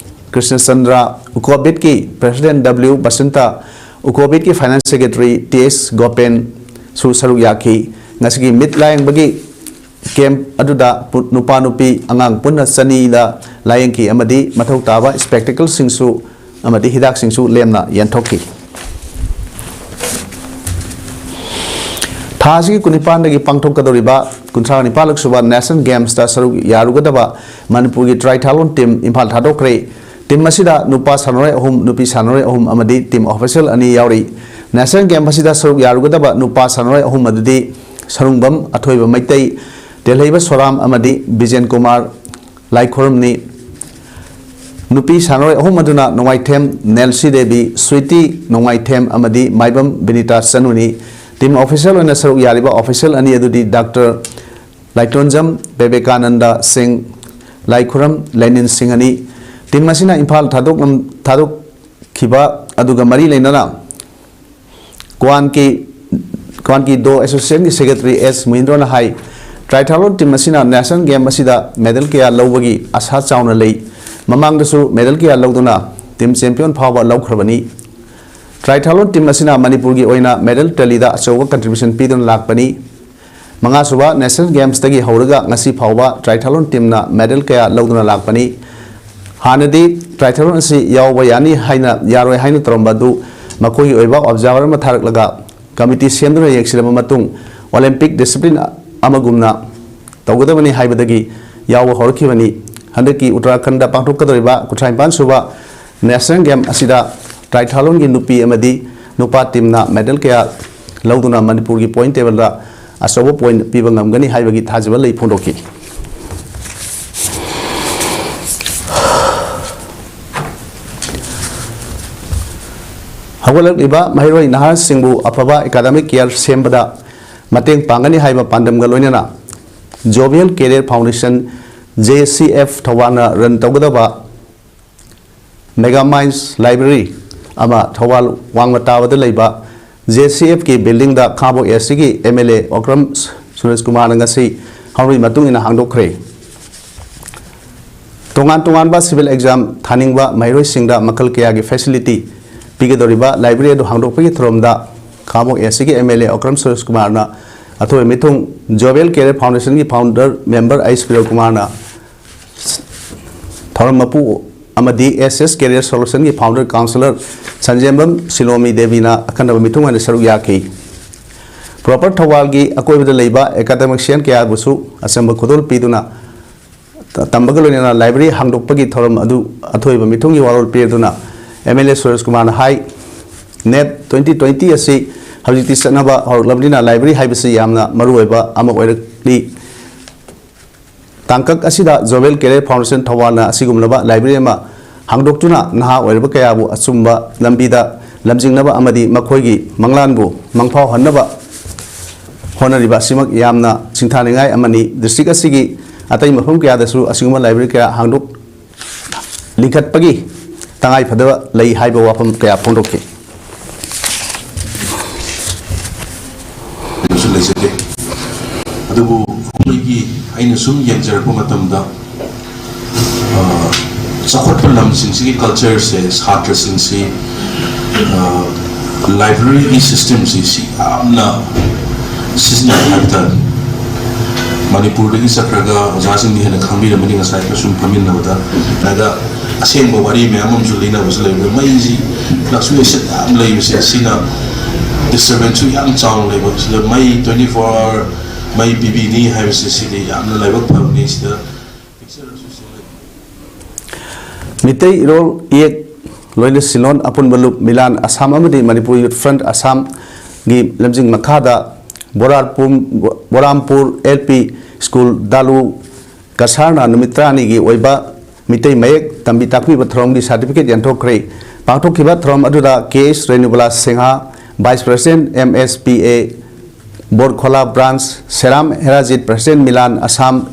Krishnachandra, ꯎꯀꯣꯕꯤꯠꯀꯤ ꯄ꯭ꯔꯁꯤꯗꯦꯟꯠ ꯗꯕ꯭ꯂꯤꯎ ꯕꯁꯟꯇ, ꯎꯀꯣꯕꯤꯠꯀꯤ ꯐꯥꯏꯅꯥꯟꯁ ꯁꯦꯀ꯭ꯔꯦꯇꯔꯤ ꯇꯤ ꯑꯦꯁ ꯒꯣꯄꯦꯟꯁꯨ ꯁꯔꯨꯛ ꯌꯥꯈꯤ꯫ ꯉꯁꯤꯒꯤ ꯃꯤꯠ ꯂꯥꯌꯦꯡꯕꯒꯤ ꯀꯦꯝꯞ ꯑꯗꯨꯗ ꯄꯨ-, ꯅꯨꯄꯥ ꯅꯨꯄꯤ ꯑꯉꯥꯡ ꯄꯨꯟꯅ ꯆꯅꯤꯗ ꯂꯥꯌꯦꯡꯈꯤ ꯑꯃꯗꯤ ꯃꯊꯧ ꯇꯥꯕ ꯁ꯭ꯄꯦꯛꯇꯦꯀꯜꯁꯤꯡꯁꯨ ꯑꯃꯗꯤ ꯍꯤꯗꯥꯛꯁꯤꯡꯁꯨ ꯂꯦꯝꯅ ꯌꯦꯟꯊꯣꯛꯈꯤ꯫ ꯊꯥ ꯑꯁꯤꯒꯤ ꯀꯨꯟꯅꯤꯄꯥꯟꯗꯒꯤ ꯄꯥꯡꯊꯣꯛꯀꯗꯧꯔꯤꯕ ꯀꯨꯟꯊ꯭ꯔꯥ ꯅꯤꯄꯥꯜꯂꯛ ꯁꯨꯕ ꯅꯦꯁꯅꯦꯜ ꯒꯦꯝꯁꯇ ꯁꯔꯨꯛ ꯌꯥꯔꯨꯒꯗꯕ ꯃꯅꯤꯄꯨꯔꯒꯤ ꯇ꯭ꯔꯥꯏꯊꯥꯂꯣꯟ ꯇꯤꯝ ꯏꯝꯐꯥꯜ ꯊꯥꯗꯣꯛꯈ꯭ꯔꯦ꯫ ꯇꯤꯝ ꯑꯁꯤꯗ ꯅꯨꯄꯥ ꯁꯥꯟꯅꯔꯣꯏ ꯑꯍꯨꯝ, ꯅꯨꯄꯤ ꯁꯥꯟꯅꯔꯣꯏ ꯑꯍꯨꯝ ꯑꯃꯗꯤ ꯇꯤꯝ ꯑꯣꯐꯤꯁꯤꯌꯦꯜ ꯑꯅꯤ ꯌꯥꯎꯔꯤ꯫ ꯅꯦꯁꯅꯦꯜ ꯒꯦꯝ ꯑꯁꯤꯗ ꯁꯔꯨꯛ ꯌꯥꯔꯨꯒꯗꯕ ꯅꯨꯄꯥ ꯁꯥꯟꯅꯔꯣꯏ ꯑꯍꯨꯝ ꯑꯗꯨꯗꯤ ꯁꯔꯨꯡꯕꯝ ꯑꯊꯣꯏꯕ ꯃꯩꯇꯩ, ꯇꯦꯜꯍꯩꯕ ꯁꯣꯔꯥꯝ ꯑꯃꯗꯤ ꯕꯤꯖꯦꯟ ꯀꯨꯃꯥꯔ ꯂꯥꯏꯈꯨꯔꯝꯅꯤ꯫ ꯅꯨꯄꯤ ꯁꯥꯟꯅꯔꯣꯏ ꯑꯍꯨꯝ ꯑꯗꯨꯅ ꯅꯣꯡꯃꯥꯏꯊꯦꯝ ꯅꯦꯜꯁꯤ ꯗꯦꯕꯤ, ꯁ꯭ꯋꯤꯇꯤ ꯅꯣꯡꯃꯥꯏꯊꯦꯝ ꯑꯃꯗꯤ ꯃꯥꯏꯕꯝ ꯕꯤꯅꯤꯇꯥ ꯆꯅꯨꯅꯤ꯫ ꯇꯤꯝ ꯑꯣꯐꯤꯁꯤꯌꯦꯜ ꯑꯣꯏꯅ ꯁꯔꯨꯛ ꯌꯥꯔꯤꯕ ꯑꯣꯐꯤꯁꯤꯌꯦꯜ ꯑꯅꯤ ꯑꯗꯨꯗꯤ ꯗꯥꯛꯇꯔ ꯂꯥꯏꯇꯣꯟꯖꯝ ꯕꯦꯕꯦꯀꯥꯅꯟꯗ ꯁꯤꯡ, ꯂꯥꯏꯈꯨꯔꯝ ꯂꯦꯅꯤꯟ ꯁꯤꯡꯍꯅꯤ꯫ ꯇꯤꯝ ꯑꯁꯤꯅ ꯏꯝꯐꯥꯜ ꯊꯥꯗꯣꯛꯂꯝ-, ꯊꯥꯗꯣꯛꯈꯤꯕ ꯑꯗꯨꯒ ꯃꯔꯤ ꯂꯩꯅꯅ ꯀ꯭ꯋꯥꯟꯀꯤ, ꯀ꯭ꯋꯥꯟꯀꯤ ꯗꯣ ꯑꯦꯁꯣꯁꯤꯌꯦꯁꯟꯒꯤ ꯁꯦꯀ꯭ꯔꯦꯇꯔꯤ ꯑꯦꯁ ꯃꯍꯤꯟꯗ꯭ꯔꯣꯅ ꯍꯥꯏ, ꯇ꯭ꯔꯥꯏꯊꯥꯂꯣꯟ ꯇꯤꯝ ꯑꯁꯤꯅ ꯅꯦꯁꯅꯦꯜ ꯒꯦꯝ ꯑꯁꯤꯗ ꯃꯦꯗꯜ ꯀꯌꯥ ꯂꯧꯕꯒꯤ ꯑꯁꯥ ꯆꯥꯎꯅ ꯂꯩ꯫ ꯃꯃꯥꯡꯗꯁꯨ ꯃꯦꯗꯜ ꯀꯌꯥ ꯂꯧꯗꯨꯅ ꯇꯤꯝ ꯆꯦꯝꯄꯤꯌꯟ ꯐꯥꯎꯕ ꯂꯧꯈ꯭ꯔꯕꯅꯤ꯫ ꯇ꯭ꯔꯥꯏꯊꯥꯂꯣꯟ ꯇꯤꯝ ꯑꯁꯤꯅ ꯃꯅꯤꯄꯨꯔꯒꯤ ꯑꯣꯏꯅ ꯃꯦꯗꯜ ꯇꯦꯂꯤꯗ ꯑꯆꯧꯕ ꯀꯟꯇ꯭ꯔꯤꯕ꯭ꯌꯨꯁꯟ ꯄꯤꯗꯨꯅ ꯂꯥꯛꯄꯅꯤ꯫ ꯃꯉꯥꯁꯨꯕ ꯅꯦꯁꯅꯦꯜ ꯒꯦꯝꯁꯇꯒꯤ ꯍꯧꯔꯒ ꯉꯁꯤ ꯐꯥꯎꯕ ꯇ꯭ꯔꯥꯏꯊꯥꯂꯣꯟ ꯇꯤꯝꯅ ꯃꯦꯗꯜ ꯀꯌꯥ ꯂꯧꯗꯨꯅ ꯂꯥꯛꯄꯅꯤ꯫ ꯍꯥꯟꯅꯗꯤ ꯇ꯭ꯔꯥꯏꯊꯥꯂꯣꯟ ꯑꯁꯤ ꯌꯥꯎꯕ ꯌꯥꯅꯤ ꯍꯥꯏꯅ, ꯌꯥꯔꯣꯏ ꯍꯥꯏꯅ ꯇꯧꯔꯝꯕ ꯑꯗꯨ ꯃꯈꯣꯏꯒꯤ ꯑꯣꯏꯕ ꯑꯣꯕꯖꯥꯔꯚꯔ ꯑꯃ ꯊꯥꯔꯛꯂꯒ ꯀꯃꯤꯇꯤ ꯁꯦꯝꯗꯨꯅ ꯌꯦꯡꯁꯤꯜꯂꯕ ꯃꯇꯨꯡ ꯑꯣꯂꯦꯝꯄꯤꯛ ꯗꯤꯁꯤꯄ꯭ꯂꯤꯟ ꯑꯃꯒꯨꯝꯅ ꯇꯧꯒꯗꯕꯅꯤ ꯍꯥꯏꯕꯗꯒꯤ ꯌꯥꯎꯕ ꯍꯧꯔꯛꯈꯤꯕꯅꯤ꯫ ꯍꯟꯗꯛꯀꯤ ꯎꯠꯇꯔꯥꯈꯟꯗ ꯄꯥꯡꯊꯣꯛꯀꯗꯧꯔꯤꯕ ꯀꯨꯟꯊ꯭ꯔꯥ ꯅꯤꯄꯥꯟ ꯁꯨꯕ ꯅꯦꯁꯅꯦꯜ ꯒꯦꯝ ꯑꯁꯤꯗ ꯇ꯭ꯔꯥꯏꯊꯥꯂꯣꯟꯒꯤ ꯅꯨꯄꯤ ꯑꯃꯗꯤ ꯅꯨꯄꯥ ꯇꯤꯝꯅ ꯃꯦꯗꯜ ꯀꯌꯥ ꯂꯧꯗꯨꯅ ꯃꯅꯤꯄꯨꯔꯒꯤ ꯄꯣꯏꯟ ꯇꯦꯕꯜꯗ ꯑꯆꯧꯕ ꯄꯣꯏꯟ ꯄꯤꯕ ꯉꯝꯒꯅꯤ ꯍꯥꯏꯕꯒꯤ ꯊꯥꯖꯕ ꯂꯩ ꯐꯣꯡꯗꯣꯛꯈꯤ꯫ ꯍꯧꯒꯠꯂꯛꯂꯤꯕ ꯃꯍꯩꯔꯣꯏ ꯅꯍꯥꯁꯤꯡꯕꯨ ꯑꯐꯕ ꯑꯦꯀꯥꯗꯃꯤꯛ ꯀꯤꯌꯔ ꯁꯦꯝꯕꯗ ꯃꯇꯦꯡ ꯄꯥꯡꯒꯅꯤ ꯍꯥꯏꯕ ꯄꯥꯟꯗꯝꯒ ꯂꯣꯏꯅꯅ Jovial Career Foundation, J C F, ꯊꯧꯕꯥꯜꯅ ꯔꯟ ꯇꯧꯒꯗꯕ ꯃꯦꯒꯥ ꯃꯥꯏꯟꯁ ꯂꯥꯏꯕ꯭ꯔꯦꯔꯤ ꯑꯃ ꯊꯧꯕꯥꯜ ꯋꯥꯡꯃ ꯇꯥꯕꯗ ꯂꯩꯕ J C F ꯀꯤ ꯕꯤꯜꯗꯤꯡꯗ ꯈꯥꯡꯉꯕꯣꯛ ꯑꯦꯁ ꯁꯤꯒꯤ M L A Okram Suresh ꯀꯨꯃꯥꯔꯅ ꯉꯁꯤ ꯍꯧꯔꯤ ꯃꯇꯨꯡ ꯏꯟꯅ ꯍꯥꯡꯗꯣꯛꯈ꯭ꯔꯦ꯫ ꯇꯣꯉꯥꯟ ꯇꯣꯉꯥꯟꯕ ꯁꯤꯚꯤꯜ ꯑꯦꯛꯖꯥꯝ ꯊꯥꯅꯤꯡꯕ ꯃꯍꯩꯔꯣꯏꯁꯤꯡꯗ ꯃꯈꯜ ꯀꯌꯥꯒꯤ ꯐꯦꯁꯤꯂꯤꯇꯤ ꯄꯤꯒꯗꯧꯔꯤꯕ ꯂꯥꯏꯕ꯭ꯔꯦꯔꯤ ꯑꯗꯨ ꯍꯥꯡꯗꯣꯛꯄꯒꯤ ꯊꯧꯔꯝꯗ ꯈꯥꯡꯉꯕꯣꯛ ꯑꯦꯁ ꯁꯤꯒꯤ M L A Okram Suresh ꯀꯨꯃꯥꯔꯅ ꯑꯊꯣꯏꯕ ꯃꯤꯊꯨꯡ, ꯖꯣꯕꯦꯜ ꯀꯦꯔꯤꯌꯔ ꯐꯥꯎꯟꯗꯦꯁꯟꯒꯤ ꯐꯥꯎꯟꯗꯔ ꯃꯦꯝꯕꯔ ꯑꯩꯆ ꯄꯤꯔꯣꯜ ꯀꯨꯃꯥꯔꯅ ꯊꯧꯔꯝ ꯃꯄꯨ ꯑꯃꯗꯤ ꯑꯦꯁ ꯑꯦꯁ ꯀꯦꯔꯤꯌꯔ ꯁꯣꯂꯨꯁꯟꯒꯤ ꯐꯥꯎꯟꯗꯔ ꯀꯥꯎꯟꯁꯤꯂꯔ ꯁꯟꯖꯦꯝꯕꯝ ꯁꯤꯂꯣꯃꯤ ꯗꯦꯕꯤꯅ ꯑꯈꯟꯅꯕ ꯃꯤꯊꯨꯡ ꯑꯣꯏꯅ ꯁꯔꯨꯛ ꯌꯥꯈꯤ꯫ ꯄ꯭ꯔꯣꯄꯔ ꯊꯧꯕꯥꯜꯒꯤ ꯑꯀꯣꯏꯕꯗ ꯂꯩꯕ ꯑꯦꯀꯥꯗꯃꯤꯛꯁꯤꯌꯟ ꯀꯌꯥꯕꯨꯁꯨ ꯑꯆꯝꯕ ꯈꯨꯗꯣꯜ ꯄꯤꯗꯨꯅ ꯇꯝꯕꯒ ꯂꯣꯏꯅꯅ ꯂꯥꯏꯕ꯭ꯔꯦꯔꯤ ꯍꯥꯡꯗꯣꯛꯄꯒꯤ ꯊꯧꯔꯝ ꯑꯗꯨ ꯑꯊꯣꯏꯕ ꯃꯤꯊꯨꯡꯒꯤ ꯋꯥꯔꯣꯜ ꯄꯤꯔꯗꯨꯅ ꯑꯦꯝ ꯑꯦꯜ ꯑꯦ ꯁꯨꯔꯦꯁ ꯀꯨꯃꯥꯔꯅ ꯍꯥꯏ, ꯅꯦꯠ ꯇ꯭ꯋꯦꯟꯇꯤ ꯇ꯭ꯋꯦꯟꯇꯤ ꯑꯁꯤ ꯍꯧꯖꯤꯛꯇꯤ ꯆꯠꯅꯕ ꯍꯧꯔꯛꯂꯕꯅꯤꯅ ꯂꯥꯏꯕ꯭ꯔꯦꯔꯤ ꯍꯥꯏꯕꯁꯤ ꯌꯥꯝꯅ ꯃꯔꯨꯑꯣꯏꯕ ꯑꯃ ꯑꯣꯏꯔꯛꯂꯤ꯫ ꯇꯥꯡꯀꯛ ꯑꯁꯤꯗ ꯖꯣꯕꯦꯜ ꯀꯦꯔꯤꯌꯔ ꯐꯥꯎꯟꯗꯦꯁꯟ ꯊꯧꯕꯥꯜꯅ ꯑꯁꯤꯒꯨꯝꯂꯕ ꯂꯥꯏꯕ꯭ꯔꯦꯔꯤ ꯑꯃ ꯍꯥꯡꯗꯣꯛꯇꯨꯅ ꯅꯍꯥ ꯑꯣꯏꯔꯕ ꯀꯌꯥꯕꯨ ꯑꯆꯨꯝꯕ ꯂꯝꯕꯤꯗ ꯂꯝꯖꯤꯡꯅꯕ ꯑꯃꯗꯤ ꯃꯈꯣꯏꯒꯤ ꯃꯪꯂꯥꯟꯕꯨ ꯃꯪꯐꯥꯎꯍꯟꯅꯕ ꯍꯣꯠꯅꯔꯤꯕ ꯑꯁꯤꯃꯛ ꯌꯥꯝꯅ ꯁꯤꯡꯊꯥꯅꯤꯡꯉꯥꯏ ꯑꯃꯅꯤ꯫ ꯗꯤꯁꯇ꯭ꯔꯤꯛ ꯑꯁꯤꯒꯤ ꯑꯇꯩ ꯃꯐꯝ ꯀꯌꯥꯗꯁꯨ ꯑꯁꯤꯒꯨꯝꯕ ꯂꯥꯏꯕ꯭ꯔꯦꯔꯤ ꯀꯌꯥ ꯍꯥꯡꯗꯣꯛ ꯂꯤꯡꯈꯠꯄꯒꯤ ꯇꯉꯥꯏꯐꯗꯕ ꯂꯩ ꯍꯥꯏꯕ ꯋꯥꯐꯝ ꯀꯌꯥ ꯐꯣꯡꯗꯣꯛꯈꯤ꯫ ꯑꯗꯨꯁꯨ ꯂꯩꯖꯗꯦ꯫ ꯑꯗꯨꯕꯨ ꯑꯩꯈꯣꯏꯒꯤ, ꯑꯩꯅ ꯁꯨꯝ ꯌꯦꯡꯖꯔꯛꯄ ꯃꯇꯝꯗ, ꯑ, ꯆꯥꯎꯈꯠꯄ ꯂꯝꯁꯤꯡꯁꯤꯒꯤ ꯀꯜꯆꯔꯁꯦ, ꯁꯥꯇ꯭ꯔꯁꯤꯡꯁꯤ, ꯑ, ꯂꯥꯏꯕ꯭ꯔꯦꯔꯤꯒꯤ ꯁꯤꯁꯇꯦꯝꯁꯤ ꯁꯤ ꯌꯥꯝꯅ ꯁꯤꯖꯤꯟꯅꯩ ꯍꯥꯏꯕ ꯇꯥꯔꯦ꯫ ꯃꯅꯤꯄꯨꯔꯗꯒꯤ ꯆꯠꯈ꯭ꯔꯒ ꯑꯣꯖꯥꯁꯤꯡꯗꯤ ꯍꯦꯟꯅ ꯈꯪꯕꯤꯔꯝꯃꯅꯤ, ꯉꯁꯥꯏ ꯑꯩꯈꯣꯏ ꯁꯨꯝ ꯐꯝꯃꯤꯟꯅꯕꯗ꯫ ꯑꯗ ꯑꯁꯦꯡꯕ ꯋꯥꯔꯤ ꯃꯌꯥꯝ ꯑꯃꯁꯨ ꯂꯤꯅꯕꯁꯨ ꯂꯩꯕꯗ, ꯃꯩꯁꯤ fluctuation ꯌꯥꯝ ꯂꯩꯕꯁꯦ, ꯁꯤꯅ disturbance ꯁꯨ ꯌꯥꯝ ꯆꯥꯎꯅ ꯂꯩꯕ꯫ ꯁꯤꯗ ꯃꯩ twenty four hour ꯃꯩ ꯄꯤꯕꯤꯅꯤ ꯍꯥꯏꯕꯁꯦ, ꯁꯤꯗꯤ ꯌꯥꯝꯅ ꯂꯥꯏꯕꯛ ꯐꯕꯅꯤ꯫ ꯁꯤꯗ picture ꯑꯃꯁꯨ ꯁꯦꯝꯒꯠꯂꯤ꯫ ꯃꯤꯇꯩ ꯏꯔꯣꯜ ꯏꯌꯦꯛ ꯂꯣꯏꯅ ꯁꯤꯂꯣꯟ ꯑꯄꯨꯟꯕ ꯂꯨꯞ ꯃꯤꯂꯥꯟ ꯑꯁꯥꯝ ꯑꯃꯗꯤ ꯃꯅꯤꯄꯨꯔ ꯌꯨꯠ ꯐ꯭ꯔꯟꯠ ꯑꯁꯥꯝꯒꯤ ꯂꯝꯖꯤꯡ ꯃꯈꯥꯗ ꯕꯣꯔꯥꯔꯄꯨꯝ-, ꯕꯣꯔꯥꯝꯄꯨꯔ ꯑꯦꯜ ꯄꯤ ꯁ꯭ꯀꯨꯜ ꯗꯥꯂꯨ ꯀꯁꯥꯔꯅ ꯅꯨꯃꯤꯠ ꯇꯔꯥꯅꯤꯒꯤ ꯑꯣꯏꯕ ꯃꯤꯇꯩ ꯃꯌꯦꯛ ꯇꯝꯕꯤ ꯇꯥꯛꯄꯤꯕ ꯊꯧꯔꯝꯒꯤ ꯁꯥꯔꯇꯤꯐꯤꯀꯦꯠ ꯌꯦꯟꯊꯣꯛꯈ꯭ꯔꯦ꯫ ꯄꯥꯡꯊꯣꯛꯈꯤꯕ ꯊꯧꯔꯝ ꯑꯗꯨꯗ K S Renubala Singh, vice president M S P A, Borkhola branch, Seram Herajit, president Milan Assam,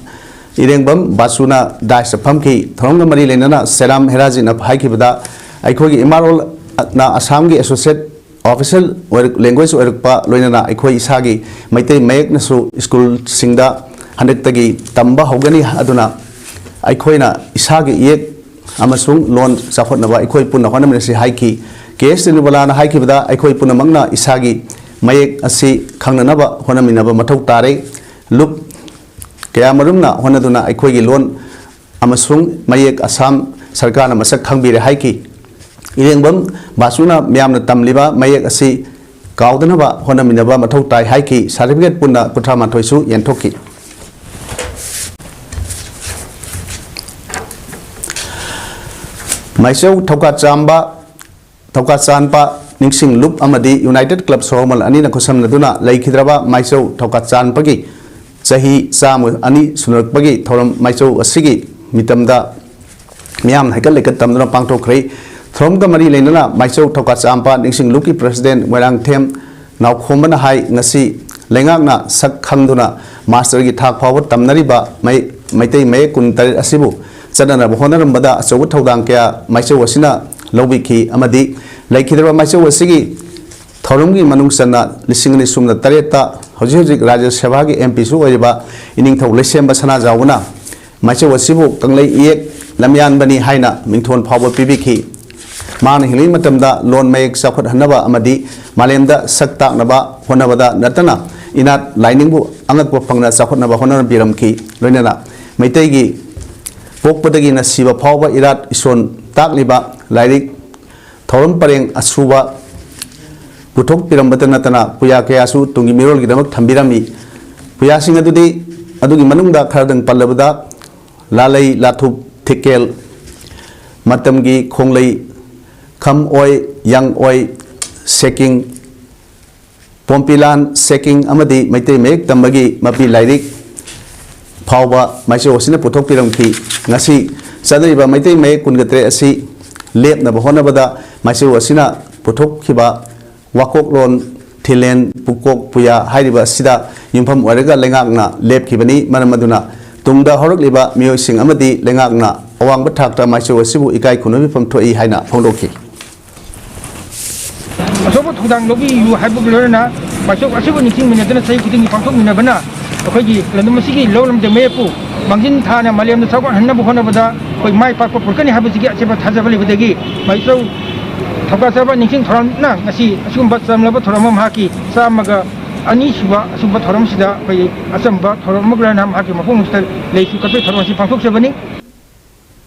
Irengbam ꯕꯥꯁꯨꯅ ꯗꯥꯏꯁꯇ ꯐꯝꯈꯤ꯫ ꯊꯧꯔꯝꯒ ꯃꯔꯤ ꯂꯩꯅꯅ ꯁꯦꯔꯥꯝ ꯍꯦꯔꯥꯖꯤꯠꯅ ꯍꯥꯏꯈꯤꯕꯗ, ꯑꯩꯈꯣꯏꯒꯤ ꯏꯃꯥꯂꯣꯟꯅ ꯑꯁꯥꯝꯒꯤ ꯑꯦꯁꯣꯁꯤꯌꯦꯠ ꯑꯣꯐꯤꯁꯤꯌꯦꯜ ꯑꯣꯏꯔꯛ-, ꯂꯦꯡꯒ꯭ꯋꯦꯖ ꯑꯣꯏꯔꯛꯄ ꯂꯣꯏꯅꯅ ꯑꯩꯈꯣꯏ ꯏꯁꯥꯒꯤ ꯃꯩꯇꯩ ꯃꯌꯦꯛꯅꯁꯨ ꯁ꯭ꯀꯨꯜꯁꯤꯡꯗ ꯍꯟꯗꯛꯇꯒꯤ ꯇꯝꯕ ꯍꯧꯒꯅꯤ꯫ ꯑꯗꯨꯅ ꯑꯩꯈꯣꯏꯅ ꯏꯁꯥꯒꯤ ꯏꯌꯦꯛ ꯑꯃꯁꯨꯡ ꯂꯣꯟ ꯆꯥꯎꯈꯠꯅꯕ ꯑꯩꯈꯣꯏ ꯄꯨꯟꯅ ꯍꯣꯠꯅꯃꯤꯟꯅꯁꯤ ꯍꯥꯏꯈꯤ꯫ ꯀꯦ ꯑꯦꯁ ꯔꯦꯅꯨꯕꯂꯥꯅ ꯍꯥꯏꯈꯤꯕꯗ, ꯑꯩꯈꯣꯏ ꯄꯨꯝꯅꯃꯛꯅ ꯏꯁꯥꯒꯤ ꯃꯌꯦꯛ ꯑꯁꯤ ꯈꯪꯅꯅꯕ ꯍꯣꯠꯅꯃꯤꯟꯅꯕ ꯃꯊꯧ ꯇꯥꯔꯦ꯫ ꯂꯨꯞ ꯀꯌꯥꯃꯔꯨꯝꯅ ꯍꯣꯠꯅꯗꯨꯅ ꯑꯩꯈꯣꯏꯒꯤ ꯂꯣꯟ ꯑꯃꯁꯨꯡ ꯃꯌꯦꯛ ꯑꯁꯥꯝ ꯁꯔꯀꯥꯔꯅ ꯃꯁꯛ ꯈꯪꯕꯤꯔꯦ ꯍꯥꯏꯈꯤ꯫ ꯏꯔꯦꯡꯕꯝ ꯕꯥꯁꯨꯅ ꯃꯤꯌꯥꯝꯅ ꯇꯝꯂꯤꯕ ꯃꯌꯦꯛ ꯑꯁꯤ ꯀꯥꯎꯗꯅꯕ ꯍꯣꯠꯅꯃꯤꯟꯅꯕ ꯃꯊꯧ ꯇꯥꯏ ꯍꯥꯏꯈꯤ꯫ ꯁꯥꯔꯇꯤꯐꯤꯀꯦꯠ ꯄꯨꯟꯅ ꯀꯨꯟꯊ꯭ꯔꯥ ꯃꯥꯊꯣꯏꯁꯨ ꯌꯦꯟꯊꯣꯛꯈꯤ꯫ ꯃꯥꯏꯆꯧ ꯊꯧꯀꯥ ꯆꯥꯝꯕ, ꯊꯧꯀꯥ ꯆꯥꯟꯄ ꯅꯤꯡꯁꯤꯡ ꯂꯨꯞ ꯑꯃꯗꯤ ꯌꯨꯅꯥꯏꯇꯦꯠ ꯀ꯭ꯂꯕ ꯁꯣꯍꯣꯔꯃꯜ ꯑꯅꯤꯅ ꯈꯨꯠꯁꯝꯅꯗꯨꯅ ꯂꯩꯈꯤꯗ꯭ꯔꯕ ꯃꯥꯏꯆꯧ ꯊꯧꯀꯥ ꯆꯥꯟꯄꯒꯤ ꯆꯍꯤ ꯆꯥꯝꯃ ꯑꯅꯤ ꯁꯨꯅꯔꯛꯄꯒꯤ ꯊꯧꯔꯝ ꯃꯥꯏꯆꯧ ꯑꯁꯤꯒꯤ ꯃꯤꯇꯝꯗ ꯃꯤꯌꯥꯝꯅ ꯍꯩꯀꯠ ꯂꯩꯀꯠ ꯇꯝꯗꯨꯅ ꯄꯥꯡꯊꯣꯛꯈ꯭ꯔꯦ꯫ ꯊꯧꯔꯝꯒ ꯃꯔꯤ ꯂꯩꯅꯅ ꯃꯥꯏꯆꯧ ꯊꯧꯀꯥ ꯆꯥꯝꯄ ꯅꯤꯡꯁꯤꯡ ꯂꯨꯞꯀꯤ ꯄ꯭ꯔꯦꯁꯤꯗꯦꯟꯠ ꯃꯣꯏꯔꯥꯡꯊꯦꯝ ꯅꯥꯎꯈꯣꯝꯕꯅ ꯍꯥꯏ, ꯉꯁꯤ ꯂꯩꯉꯥꯛꯅ ꯁꯛ ꯈꯪꯗꯨꯅ ꯃꯥꯁꯇꯔꯒꯤ ꯊꯥꯛ ꯐꯥꯎꯕ ꯇꯝꯅꯔꯤꯕ ꯃꯩ-, ꯃꯩꯇꯩ ꯃꯌꯦꯛ ꯀꯨꯟꯇꯔꯦꯠ ꯑꯁꯤꯕꯨ ꯆꯠꯅꯅꯕ ꯍꯣꯠꯅꯔꯝꯕꯗ ꯑꯆꯧꯕ ꯊꯧꯗꯥꯡ ꯀꯌꯥ ꯃꯥꯏꯆꯧ ꯑꯁꯤꯅ ꯂꯧꯕꯤꯈꯤ ꯑꯃꯗꯤ ꯂꯩꯈꯤꯗ꯭ꯔꯕ ꯃꯥꯏꯆꯧ ꯑꯁꯤꯒꯤ ꯊꯧꯔꯝꯒꯤ ꯃꯅꯨꯡ ꯆꯟꯅ ꯂꯤꯁꯤꯡ ꯑꯅꯤ ꯁꯨꯞꯅ ꯇꯔꯦꯠꯇ ꯍꯧꯖꯤꯛ ꯍꯧꯖꯤꯛ ꯔꯥꯖ꯭ꯌ ꯁꯚꯥꯒꯤ ꯑꯦꯝ ꯄꯤꯁꯨ ꯑꯣꯏꯔꯤꯕ ꯏꯅꯤꯡꯊꯧ ꯂꯩꯁꯦꯝꯕ ꯁꯅꯥꯖꯥꯎꯕꯅ ꯃꯥꯏꯆꯧ ꯑꯁꯤꯕꯨ ꯀꯪꯂꯩ ꯏꯌꯦꯛ ꯂꯝꯌꯥꯟꯕꯅꯤ ꯍꯥꯏꯅ ꯃꯤꯡꯊꯣꯜ ꯐꯥꯎꯕ ꯄꯤꯕꯤꯈꯤ꯫ ꯃꯍꯥꯛꯅ ꯍꯤꯡꯂꯤꯉꯩ ꯃꯇꯝꯗ ꯂꯣꯟ ꯃꯌꯦꯛ ꯆꯥꯎꯈꯠꯍꯟꯅꯕ ꯑꯃꯗꯤ ꯃꯥꯂꯦꯝꯗ ꯁꯛ ꯇꯥꯛꯅꯕ ꯍꯣꯠꯅꯕꯗ ꯅꯠꯇꯅ ꯏꯅꯥꯠ ꯂꯥꯏꯅꯤꯡꯕꯨ ꯑꯉꯛꯄ ꯐꯪꯅ ꯆꯥꯎꯈꯠꯅꯕ ꯍꯣꯠꯅꯕꯤꯔꯝꯈꯤ꯫ ꯂꯣꯏꯅꯅ ꯃꯩꯇꯩꯒꯤ ꯄꯣꯛꯄꯗꯒꯤꯅ ꯁꯤꯕ ꯐꯥꯎꯕ ꯏꯔꯥꯠ ꯏꯁꯣꯟ ꯇꯥꯛꯂꯤꯕ ꯂꯥꯏꯔꯤꯛ ꯊꯧꯔꯝ ꯄꯔꯦꯡ ꯑꯁꯨꯕ ꯄꯨꯊꯣꯛꯄꯤꯔꯝꯕꯇ ꯅꯠꯇꯅ ꯄꯨꯌꯥ ꯀꯌꯥꯁꯨ ꯇꯨꯡꯒꯤ ꯃꯤꯔꯣꯜꯒꯤꯗꯃꯛ ꯊꯝꯕꯤꯔꯝꯃꯤ꯫ ꯄꯨꯌꯥꯁꯤꯡ ꯑꯗꯨꯗꯤ, ꯑꯗꯨꯒꯤ ꯃꯅꯨꯡꯗ ꯈꯔꯗꯪ ꯄꯜꯂꯕꯗ, ꯂꯥꯂꯩ, ꯂꯥꯊꯨꯞ, ꯊꯤꯀꯦꯜ, ꯃꯇꯝꯒꯤ ꯈꯣꯡꯂꯩ ꯈꯝ ꯑꯣꯏ, ꯌꯪ ꯑꯣꯏ, ꯁꯦꯀꯤꯡ, ꯄꯣꯝꯄꯤꯂꯥꯟ, ꯁꯦꯀꯤꯡ ꯑꯃꯗꯤ ꯃꯩꯇꯩ ꯃꯌꯦꯛ ꯇꯝꯕꯒꯤ ꯃꯄꯤ ꯂꯥꯏꯔꯤꯛ ꯐꯥꯎꯕ ꯃꯥꯏꯆꯧ ꯑꯁꯤꯅ ꯄꯨꯊꯣꯛꯄꯤꯔꯝꯈꯤ꯫ ꯉꯁꯤ ꯆꯠꯅꯔꯤꯕ ꯃꯩꯇꯩ ꯃꯌꯦꯛ ꯀꯨꯟꯒ ꯇꯔꯦꯠ ꯑꯁꯤ ꯂꯦꯞꯅꯕ ꯍꯣꯠꯅꯕꯗ ꯃꯥꯏꯆꯧ ꯑꯁꯤꯅ ꯄꯨꯊꯣꯛꯈꯤꯕ ꯋꯥꯀꯣꯛꯂꯣꯟ, ꯊꯤꯂꯦꯟ, ꯄꯨꯀꯣꯛ, ꯄꯨꯌꯥ ꯍꯥꯏꯔꯤꯕ ꯑꯁꯤꯗ ꯌꯨꯝꯐꯝ ꯑꯣꯏꯔꯒ ꯂꯩꯉꯥꯛꯅ ꯂꯦꯞꯈꯤꯕꯅꯤ꯫ ꯃꯔꯝ ꯑꯗꯨꯅ ꯇꯨꯡꯗ ꯍꯧꯔꯛꯂꯤꯕ ꯃꯤꯑꯣꯏꯁꯤꯡ ꯑꯃꯗꯤ ꯂꯩꯉꯥꯛꯅ ꯑꯋꯥꯡꯕ ꯊꯥꯛꯇ ꯃꯥꯏꯆꯧ ꯑꯁꯤꯕꯨ ꯏꯀꯥꯏ ꯈꯨꯝꯅꯕ ꯃꯤꯐꯝ ꯊꯣꯛꯏ ꯍꯥꯏꯅ ꯐꯣꯡꯗꯣꯛꯈꯤ꯫ ꯑꯆꯧꯕ ꯊꯧꯗꯥꯡ ꯂꯧꯕꯤꯌꯨ ꯍꯥꯏꯕꯒ ꯂꯣꯏꯅꯅ ꯃꯥꯏꯆꯧ ꯑꯁꯤꯕꯨ ꯅꯤꯡꯁꯤꯡꯃꯤꯟꯅꯗꯨꯅ ꯆꯍꯤ ꯈꯨꯗꯤꯡꯒꯤ ꯄꯥꯡꯊꯣꯛꯃꯤꯟꯅꯕꯅ ꯑꯩꯈꯣꯏꯒꯤ ꯂꯝꯗꯝ ꯑꯁꯤꯒꯤ ꯂꯧ ꯂꯝꯖꯦ ꯃꯌꯦꯛꯄꯨ ꯃꯥꯡꯖꯤꯟ ꯊꯥꯅ ꯃꯥꯂꯦꯝꯗ ꯆꯥꯎꯈꯠꯍꯟꯅꯕ ꯍꯣꯠꯅꯕꯗ ꯑꯩꯈꯣꯏ ꯃꯥꯏ ꯄꯥꯛꯄ ꯄꯨꯔꯛꯀꯅꯤ ꯍꯥꯏꯕꯁꯤꯒꯤ ꯑꯆꯦꯠꯄ ꯊꯥꯖꯕ ꯂꯩꯕꯗꯒꯤ ꯃꯥꯏꯆꯧ ꯊꯧꯀꯥꯖꯕ ꯅꯤꯡꯁꯤꯡ ꯊꯧꯔꯥꯡꯅ ꯉꯁꯤ ꯑꯁꯤꯒꯨꯝꯕ ꯆꯝꯂꯕ ꯊꯧꯔꯝ ꯑꯃ ꯃꯍꯥꯛꯀꯤ ꯆꯥꯝꯃꯒ ꯑꯅꯤꯁꯨꯕ ꯑꯁꯨꯝꯕ ꯊꯧꯔꯝꯁꯤꯗ ꯑꯩꯈꯣꯏ ꯑꯆꯝꯕ ꯊꯧꯔꯝ ꯑꯃꯒ ꯂꯣꯏꯅꯅ ꯃꯍꯥꯛꯀꯤ ꯃꯄꯣꯛ ꯅꯨꯃꯤꯠꯇ ꯂꯩꯁꯨ ꯀꯠꯄꯒꯤ ꯊꯧꯔꯝ ꯑꯁꯤ ꯄꯥꯡꯊꯣꯛꯆꯕꯅꯤ꯫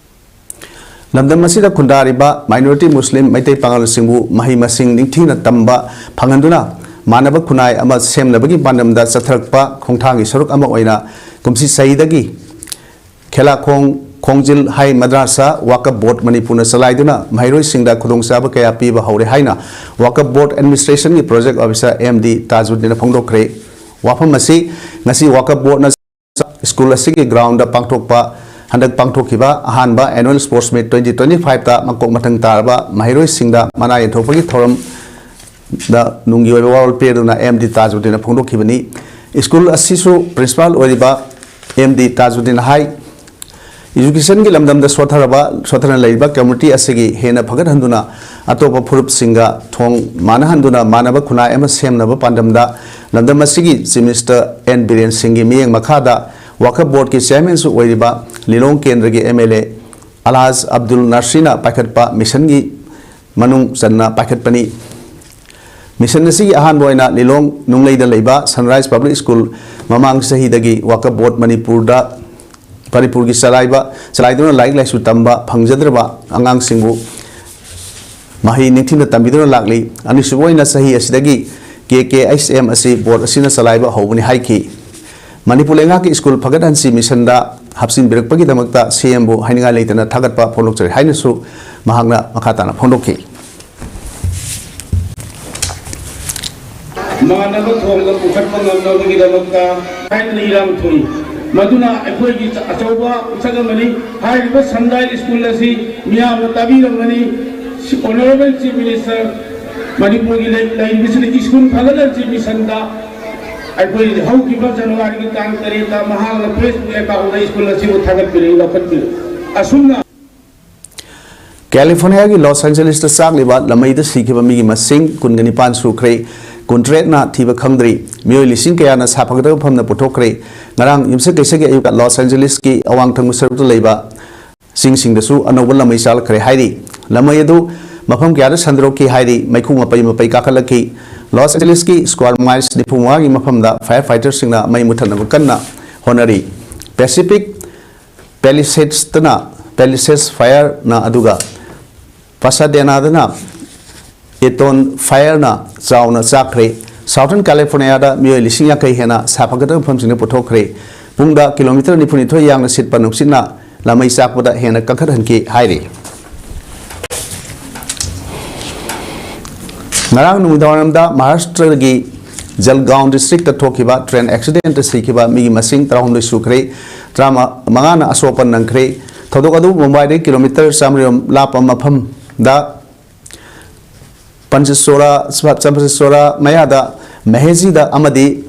ꯂꯝꯗꯝ ꯑꯁꯤꯗ ꯈꯨꯟꯗꯥꯔꯤꯕ minority Muslim ꯃꯩꯇꯩ ꯄꯥꯉꯜꯁꯤꯡꯕꯨ ꯃꯍꯩ ꯃꯁꯤꯡ ꯅꯤꯡꯊꯤꯅ ꯇꯝꯕ ꯐꯪꯍꯟꯗꯨꯅ ꯃꯥꯟꯅꯕ ꯈꯨꯟꯅꯥꯏ ꯑꯃ ꯁꯦꯝꯅꯕꯒꯤ ꯄꯥꯟꯗꯝꯗ ꯆꯠꯊꯔꯛꯄ ꯈꯣꯡꯊꯥꯡꯒꯤ ꯁꯔꯨꯛ ꯑꯃ ꯑꯣꯏꯅ ꯀꯨꯝꯁꯤ ꯆꯍꯤꯗꯒꯤ ꯈꯦꯂꯥꯈꯣꯡ ꯈꯣꯡꯖꯤꯜ ꯍꯥꯏ ꯃꯗ꯭ꯔꯥꯁꯥ ꯋꯥꯀꯞ ꯕꯣꯔꯗ ꯃꯅꯤꯄꯨꯔꯅ ꯆꯂꯥꯏꯗꯨꯅ ꯃꯍꯩꯔꯣꯏꯁꯤꯡꯗ ꯈꯨꯗꯣꯡꯆꯥꯕ ꯀꯌꯥ ꯄꯤꯕ ꯍꯧꯔꯦ ꯍꯥꯏꯅ ꯋꯥꯀꯞ ꯕꯣꯔꯗ ꯑꯦꯗꯃꯤꯅꯤꯁꯇ꯭ꯔꯦꯁꯟꯒꯤ ꯄ꯭ꯔꯣꯖꯦꯛ ꯑꯣꯐꯤꯁꯥꯔ ꯑꯦꯝ ꯗꯤ ꯇꯥꯖꯨꯗꯤꯟꯅ ꯐꯣꯡꯗꯣꯛꯈ꯭ꯔꯦ꯫ ꯋꯥꯐꯝ ꯑꯁꯤ ꯉꯁꯤ ꯋꯥꯀꯞ ꯕꯣꯔꯗꯅ ꯁ꯭ꯀꯨꯜ ꯑꯁꯤꯒꯤ ꯒ꯭ꯔꯥꯎꯟꯗ ꯄꯥꯡꯊꯣꯛꯄ ꯍꯟꯗꯛ ꯄꯥꯡꯊꯣꯛꯈꯤꯕ ꯑꯍꯥꯟꯕ annual sports meet twenty twenty fiveꯇ ꯃꯀꯣꯛ ꯃꯊꯪ ꯇꯥꯔꯕ ꯃꯍꯩꯔꯣꯏꯁꯤꯡꯗ ꯃꯅꯥ ꯌꯦꯟꯊꯣꯛꯄꯒꯤ ꯊꯧꯔꯝꯗ ꯅꯨꯡꯒꯤ ꯑꯣꯏꯕ ꯋꯥꯔꯣꯜ ꯄꯤꯔꯗꯨꯅ ꯑꯦꯝ ꯗꯤ ꯇꯥꯖꯨꯗꯤꯟꯅ ꯐꯣꯡꯗꯣꯛꯈꯤꯕꯅꯤ꯫ ꯁ꯭ꯀꯨꯜ ꯑꯁꯤꯁꯨ ꯄ꯭ꯔꯤꯟꯁꯤꯄꯥꯜ ꯑꯣꯏꯔꯤꯕ ꯑꯦꯝ ꯗꯤ ꯇꯥꯖꯨꯗꯤꯟ ꯍꯥꯏ, ꯏꯖꯨꯀꯦꯁꯟꯒꯤ ꯂꯝꯗꯝꯗ ꯁꯣꯠꯊꯔꯕ ꯁꯣꯠꯊꯅ ꯂꯩꯔꯤꯕ ꯀꯝꯃꯨꯅꯤꯇꯤ ꯑꯁꯤꯒꯤ ꯍꯦꯟꯅ ꯐꯒꯠꯍꯟꯗꯨꯅ ꯑꯇꯣꯞꯄ ꯐꯨꯔꯨꯞꯁꯤꯡꯒ ꯊꯣꯡ ꯃꯥꯟꯅꯍꯟꯗꯨꯅ ꯃꯥꯟꯅꯕ ꯈꯨꯟꯅꯥꯏ ꯑꯃ ꯁꯦꯝꯅꯕ ꯄꯥꯟꯗꯝꯗ ꯂꯝꯗꯝ ꯑꯁꯤꯒꯤ ꯆꯤꯐ ꯃꯤꯅꯤꯁꯇꯔ ꯑꯦꯟ ꯕꯤꯔꯦꯟ ꯁꯤꯡꯒꯤ ꯃꯤꯠꯌꯦꯡ ꯃꯈꯥꯗ ꯋꯥꯀꯞ ꯕꯣꯔꯗꯀꯤ ꯆꯤꯌꯥꯔꯃꯦꯟꯁꯨ ꯑꯣꯏꯔꯤꯕ ꯂꯤꯂꯣꯡ ꯀꯦꯟꯗ꯭ꯔꯒꯤ ꯑꯦꯝ ꯑꯦꯜ ꯑꯦ ꯑꯜꯍꯥꯖ ꯑꯕꯗꯨꯜ ꯅꯥꯁꯤꯔꯅ ꯄꯥꯏꯈꯠꯄ ꯃꯤꯁꯟꯒꯤ ꯃꯅꯨꯡ ꯆꯟꯅ ꯄꯥꯏꯈꯠꯄꯅꯤ꯫ ꯃꯤꯁꯟ ꯑꯁꯤꯒꯤ ꯑꯍꯥꯟꯕ ꯑꯣꯏꯅ ꯂꯤꯂꯣꯡ ꯅꯨꯡꯂꯩꯗ ꯂꯩꯕ ꯁꯟꯔꯥꯏꯖ ꯄꯕ꯭ꯂꯤꯛ ꯁ꯭ꯀꯨꯜ ꯃꯃꯥꯡ ꯆꯍꯤꯗꯒꯤ ꯋꯥꯀꯞ ꯕꯣꯔꯗ ꯃꯅꯤꯄꯨꯔꯗ ꯃꯅꯤꯄꯨꯔꯒꯤ ꯆꯂꯥꯏꯕ ꯆꯂꯥꯏꯗꯨꯅ ꯂꯥꯏꯔꯤꯛ ꯂꯥꯏꯁꯨ ꯇꯝꯕ ꯐꯪꯖꯗ꯭ꯔꯕ ꯑꯉꯥꯡꯁꯤꯡꯕꯨ ꯃꯍꯩ ꯅꯤꯡꯊꯤꯅ ꯇꯝꯕꯤꯗꯨꯅ ꯂꯥꯛꯂꯤ꯫ ꯑꯅꯤꯁꯨꯕ ꯑꯣꯏꯅ ꯆꯍꯤ ꯑꯁꯤꯗꯒꯤ ꯀꯦ ꯀꯦ ꯑꯩꯆ ꯑꯦꯝ ꯑꯁꯤ ꯕꯣꯔꯗ ꯑꯁꯤꯅ ꯆꯂꯥꯏꯕ ꯍꯧꯕꯅꯤ ꯍꯥꯏꯈꯤ꯫ ꯃꯅꯤꯄꯨꯔ ꯂꯩꯉꯥꯛꯀꯤ ꯁ꯭ꯀꯨꯜ ꯐꯒꯠꯍꯟꯁꯤ ꯃꯤꯁꯟꯗ ꯍꯥꯞꯆꯤꯟꯕꯤꯔꯛꯄꯒꯤꯗꯃꯛꯇ ꯁꯤ ꯑꯦꯝꯕꯨ ꯍꯥꯏꯅꯤꯡꯉꯥꯏ ꯂꯩꯇꯅ ꯊꯥꯒꯠꯄ ꯐꯣꯡꯗꯣꯛꯆꯔꯤ ꯍꯥꯏꯅꯁꯨ ꯃꯍꯥꯛꯅ ꯃꯈꯥ ꯇꯥꯅ ꯐꯣꯡꯗꯣꯛꯈꯤ꯫ ꯃꯥꯟꯅꯕ ꯊꯣꯡꯗ ꯄꯨꯈꯠꯄ ꯉꯝꯅꯕꯒꯤꯗꯃꯛꯇ ꯍꯥꯏꯗꯨꯅ ꯏꯔꯥꯡ ꯊꯣꯛꯏ꯫ ꯃꯗꯨꯅ ꯑꯩꯈꯣꯏꯒꯤ ꯑꯆꯧꯕ ꯄꯣꯠꯁꯛ ꯑꯃꯅꯤ꯫ ꯍꯥꯏꯔꯤꯕ ꯁꯟꯗꯥꯏ ꯁ꯭ꯀꯨꯜ ꯑꯁꯤ ꯃꯤꯌꯥꯝꯅ ꯇꯥꯕꯤꯔꯝꯒꯅꯤ꯫ ꯑꯣꯅꯔꯦꯕꯜ ꯆꯤꯐ ꯃꯤꯅꯤꯁꯇꯔ ꯃꯅꯤꯄꯨꯔꯒꯤ ꯂꯩ-, ꯂꯩꯔꯤꯕꯁꯤꯅ ꯁ꯭ꯀꯨꯜ ꯐꯒꯠꯍꯟꯁꯤ ꯃꯤꯁꯟꯗ ꯑꯩꯈꯣꯏ ꯍꯧꯈꯤꯕ ꯖꯅꯋꯥꯔꯤꯒꯤ ꯇꯥꯡ ꯇꯔꯦꯠꯇ ꯃꯍꯥꯛꯅ ꯐꯦꯁꯕꯨꯛ ꯑꯦꯀꯥꯎꯟꯗ ꯁ꯭ꯀꯨꯜ ꯑꯁꯤꯕꯨ ꯊꯥꯒꯠꯄꯤꯔꯛꯏ, ꯂꯧꯈꯠꯄꯤꯔꯛꯏ꯫ ꯑꯁꯨꯝꯅ ꯀꯦꯂꯤꯐꯣꯔꯅꯤꯌꯥꯒꯤ ꯂꯣꯁ ꯑꯦꯟꯖꯦꯂꯤꯁꯇ ꯆꯥꯛꯂꯤꯕ ꯂꯃꯩꯗ ꯁꯤꯈꯤꯕ ꯃꯤꯒꯤ ꯃꯁꯤꯡ ꯀꯨꯟꯒ ꯅꯤꯄꯥꯟ ꯁꯨꯈ꯭ꯔꯦ, ꯀꯨꯟꯇꯔꯦꯠꯅ ꯊꯤꯕ ꯈꯪꯗ꯭ꯔꯤ꯫ ꯃꯤꯑꯣꯏ ꯂꯤꯁꯤꯡ ꯀꯌꯥꯅ ꯁꯥꯐꯒꯠꯇꯕ ꯃꯐꯝꯗ ꯄꯨꯊꯣꯛꯈ꯭ꯔꯦ꯫ ꯉꯔꯥꯡ ꯌꯨꯝꯁꯀꯩꯁꯒꯤ ꯑꯌꯨꯛꯇ ꯂꯣꯁ ꯑꯦꯟꯖꯦꯂꯤꯁꯀꯤ ꯑꯋꯥꯡ ꯊꯪꯕ ꯁꯔꯨꯛꯇ ꯂꯩꯕ ꯆꯤꯡꯁꯤꯡꯗꯁꯨ ꯑꯅꯧꯕ ꯂꯃꯩ ꯆꯥꯛꯂꯛꯈ꯭ꯔꯦ ꯍꯥꯏꯔꯤ꯫ ꯂꯃꯩ ꯑꯗꯨ ꯃꯐꯝ ꯀꯌꯥꯗ ꯁꯟꯗꯣꯔꯛꯈꯤ ꯍꯥꯏꯔꯤ꯫ ꯃꯩꯈꯨ ꯃꯄꯩ ꯃꯄꯩ ꯀꯥꯈꯠꯂꯛꯈꯤ꯫ ꯂꯣꯁ ꯑꯦꯟꯖꯦꯂꯤꯁꯀꯤ ꯁ꯭ꯀ꯭ꯋꯥꯔ ꯃꯥꯏꯜꯁ ꯅꯤꯐꯨ ꯃꯉꯥꯒꯤ ꯃꯐꯝꯗ ꯐꯥꯌꯔ ꯐꯥꯏꯇꯔꯁꯤꯡꯅ ꯃꯩ ꯃꯨꯊꯠꯅꯕ ꯀꯟꯅ ꯍꯣꯠꯅꯔꯤ꯫ ꯄꯦꯁꯤꯐꯤꯛ ꯄꯦꯂꯤꯁꯦꯗꯁꯇꯅ ꯄꯦꯂꯤꯁꯦꯗꯁ ꯐꯥꯌꯔꯅ, ꯑꯗꯨꯒ ꯄꯥꯁꯥꯗꯦꯅꯥꯗꯅ ꯑꯦꯇꯣꯟ ꯐꯥꯌꯔꯅ ꯆꯥꯎꯅ ꯆꯥꯛꯈ꯭ꯔꯦ꯫ ꯁꯥꯎꯊꯔꯟ ꯀꯦꯂꯤꯐꯣꯔꯅꯤꯌꯥꯗ ꯃꯤꯑꯣꯏ ꯂꯤꯁꯤꯡ ꯌꯥꯡꯈꯩ ꯍꯦꯟꯅ ꯁꯥꯐꯒꯠꯇꯕ ꯃꯐꯝꯁꯤꯡꯗ ꯄꯨꯊꯣꯛꯈ꯭ꯔꯦ꯫ ꯄꯨꯡꯗ ꯀꯤꯂꯣꯃꯤꯇꯔ ꯅꯤꯐꯨꯅꯤꯊꯣꯏ ꯌꯥꯡꯅ ꯁꯤꯠꯄ ꯅꯨꯡꯁꯤꯠꯅ ꯂꯃꯩ ꯆꯥꯛꯄꯗ ꯍꯦꯟꯅ ꯀꯟꯈꯠꯍꯟꯈꯤ ꯍꯥꯏꯔꯤ꯫ ꯉꯔꯥꯡ ꯅꯨꯃꯤꯗꯥꯡꯋꯥꯏꯔꯝꯗ ꯃꯍꯥꯔꯥꯁꯇ꯭ꯔꯒꯤ ꯖꯜꯒꯥꯎꯟ ꯗꯤꯁꯇ꯭ꯔꯤꯛꯇ ꯊꯣꯛꯈꯤꯕ ꯇ꯭ꯔꯦꯟ ꯑꯦꯛꯁꯤꯗꯦꯟꯇ ꯁꯤꯈꯤꯕ ꯃꯤꯒꯤ ꯃꯁꯤꯡ ꯇꯔꯥꯍꯨꯝꯗꯣꯏ ꯁꯨꯈ꯭ꯔꯦ꯫ ꯇꯔꯥꯃꯉꯥꯅ ꯑꯁꯣꯛ ꯑꯄꯟ ꯅꯪꯈ꯭ꯔꯦ꯫ ꯊꯧꯗꯣꯛ ꯑꯗꯨ ꯃꯨꯝꯕꯥꯏꯗꯒꯤ ꯀꯤꯂꯣꯃꯤꯇꯔ ꯆꯥꯝꯃꯔꯤꯔꯣꯝ ꯂꯥꯞꯄ ꯃꯐꯝꯗ ꯄꯟꯆꯁꯣꯔꯥ, ꯆꯝꯄꯁꯦꯁꯣꯔꯥ ꯃꯌꯥꯗ ꯃꯍꯦꯖꯤꯗ ꯑꯃꯗꯤ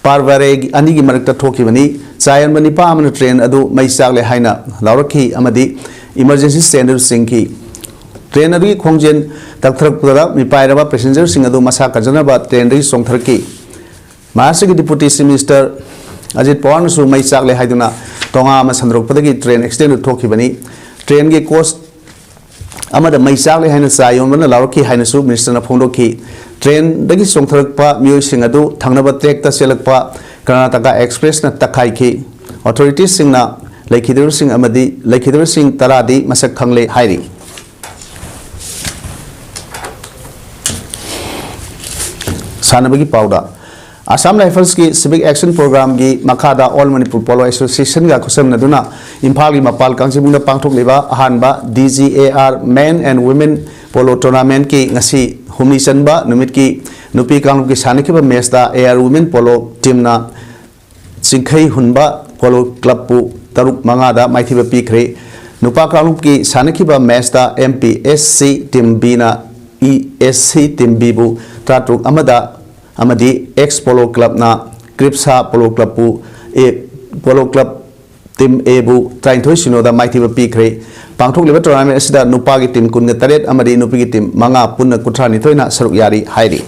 ꯄꯥꯔꯚꯥꯔꯦ ꯑꯅꯤꯒꯤ ꯃꯔꯛꯇ ꯊꯣꯛꯈꯤꯕꯅꯤ꯫ ꯆꯥꯌꯦꯟꯕ ꯅꯤꯄꯥ ꯑꯃꯅ ꯇ꯭ꯔꯦꯟ ꯑꯗꯨ ꯃꯩ ꯆꯥꯛꯂꯦ ꯍꯥꯏꯅ ꯂꯥꯎꯔꯛꯈꯤ ꯑꯃꯗꯤ ꯏꯃꯔꯖꯦꯟꯁꯤ ꯁꯦꯟꯇꯔ ꯆꯤꯡꯈꯤ꯫ ꯇ꯭ꯔꯦꯟ ꯑꯗꯨꯒꯤ ꯈꯣꯡꯖꯦꯜ ꯇꯞꯊꯔꯛꯄꯗ ꯃꯤꯄꯥꯏꯔꯕ ꯄꯦꯁꯦꯟꯖꯔꯁꯤꯡ ꯑꯗꯨ ꯃꯁꯥ ꯀꯟꯖꯅꯕ ꯇ꯭ꯔꯦꯟꯗꯒꯤ ꯆꯣꯡꯊꯔꯛꯈꯤ꯫ ꯃꯍꯥꯔꯥꯁꯇ꯭ꯔꯒꯤ ꯗꯤꯄꯨꯇꯤ ꯆꯤꯐ ꯃꯤꯅꯤꯁꯇꯔ ꯑꯖꯤꯠ ꯄꯋꯥꯔꯅꯁꯨ ꯃꯩ ꯆꯥꯛꯂꯦ ꯍꯥꯏꯗꯨꯅ ꯇꯣꯉꯥ ꯑꯃ ꯁꯟꯗꯣꯔꯛꯄꯗꯒꯤ ꯇ꯭ꯔꯦꯟ ꯑꯦꯛꯁꯤꯗꯦꯟꯗꯨ ꯊꯣꯛꯈꯤꯕꯅꯤ꯫ ꯇ꯭ꯔꯦꯟꯒꯤ ꯀꯣꯆ ꯑꯃꯗ ꯃꯩ ꯆꯥꯛꯂꯦ ꯍꯥꯏꯅ ꯆꯥ ꯌꯣꯟꯕꯅ ꯂꯥꯎꯔꯛꯈꯤ ꯍꯥꯏꯅꯁꯨ ꯃꯤꯅꯤꯁꯇꯔꯅ ꯐꯣꯡꯗꯣꯛꯈꯤ꯫ ꯇ꯭ꯔꯦꯟꯗꯒꯤ ꯆꯣꯡꯊꯔꯛꯄ ꯃꯤꯑꯣꯏꯁꯤꯡ ꯑꯗꯨ ꯊꯪꯅꯕ ꯇ꯭ꯔꯦꯛꯇ ꯆꯦꯜꯂꯛꯄ ꯀꯔꯅꯥꯇꯀꯥ ꯑꯦꯛꯁꯄ꯭ꯔꯦꯁꯅ ꯇꯛꯈꯥꯏꯈꯤ꯫ ꯑꯣꯊꯣꯔꯤꯇꯤꯁꯤꯡꯅ ꯂꯩꯈꯤꯗꯕꯁꯤꯡ ꯑꯃꯗꯤ ꯂꯩꯈꯤꯗꯕꯁꯤꯡ ꯇꯔꯥꯗꯤ ꯃꯁꯛ ꯈꯪꯂꯦ ꯍꯥꯏꯔꯤ꯫ ꯁꯥꯟꯅꯕꯒꯤ ꯄꯥꯎꯗ, Assam Riflesꯀꯤ Civic Action Programꯒꯤ ꯃꯈꯥꯗ All Manipur Polo Associationꯒ ꯈꯨꯠꯁꯝꯅꯗꯨꯅ ꯏꯝꯐꯥꯜꯒꯤ ꯃꯄꯥꯜ ꯀꯥꯡꯖꯩꯕꯨꯡꯗ ꯄꯥꯡꯊꯣꯛꯂꯤꯕ ꯑꯍꯥꯟꯕ D G A R Men and Women Polo Tournamentꯀꯤ ꯉꯁꯤ ꯍꯨꯝꯅꯤ ꯆꯟꯕ ꯅꯨꯃꯤꯠꯀꯤ ꯅꯨꯄꯤ ꯀꯥꯡꯂꯨꯞꯀꯤ ꯁꯥꯟꯅꯈꯤꯕ matchꯇ A R Women Polo teamꯅ ꯆꯤꯡꯈꯩ ꯍꯨꯟꯕ Polo Clubꯄꯨ ꯇꯔꯨꯛ ꯃꯉꯥꯗ ꯃꯥꯏꯊꯤꯕ ꯄꯤꯈ꯭ꯔꯦ꯫ ꯅꯨꯄꯥ ꯀꯥꯡꯂꯨꯞꯀꯤ ꯁꯥꯟꯅꯈꯤꯕ matchꯇ M P S C Team Bꯅ E S C Team Bꯕꯨ ꯇꯔꯥꯇꯔꯨꯛ ꯑꯃꯗ ꯑꯃꯗꯤ X Polo Clubꯅ Kripsha Polo Clubꯄꯨ A, Polo Club Team Aꯕꯨ ꯇꯔꯥꯅꯤꯊꯣꯏ ꯁꯤꯅꯣꯗ ꯃꯥꯏꯊꯤꯕ ꯄꯤꯈ꯭ꯔꯦ꯫ ꯄꯥꯡꯊꯣꯛꯂꯤꯕ tournament ꯑꯁꯤꯗ ꯅꯨꯄꯥꯒꯤ team ꯀꯨꯟꯒ ꯇꯔꯦꯠ ꯑꯃꯗꯤ ꯅꯨꯄꯤꯒꯤ team ꯃꯉꯥ, ꯄꯨꯟꯅ ꯀꯨꯟꯊ꯭ꯔꯥ ꯅꯤꯊꯣꯏꯅ ꯁꯔꯨꯛ ꯌꯥꯔꯤ ꯍꯥꯏꯔꯤ꯫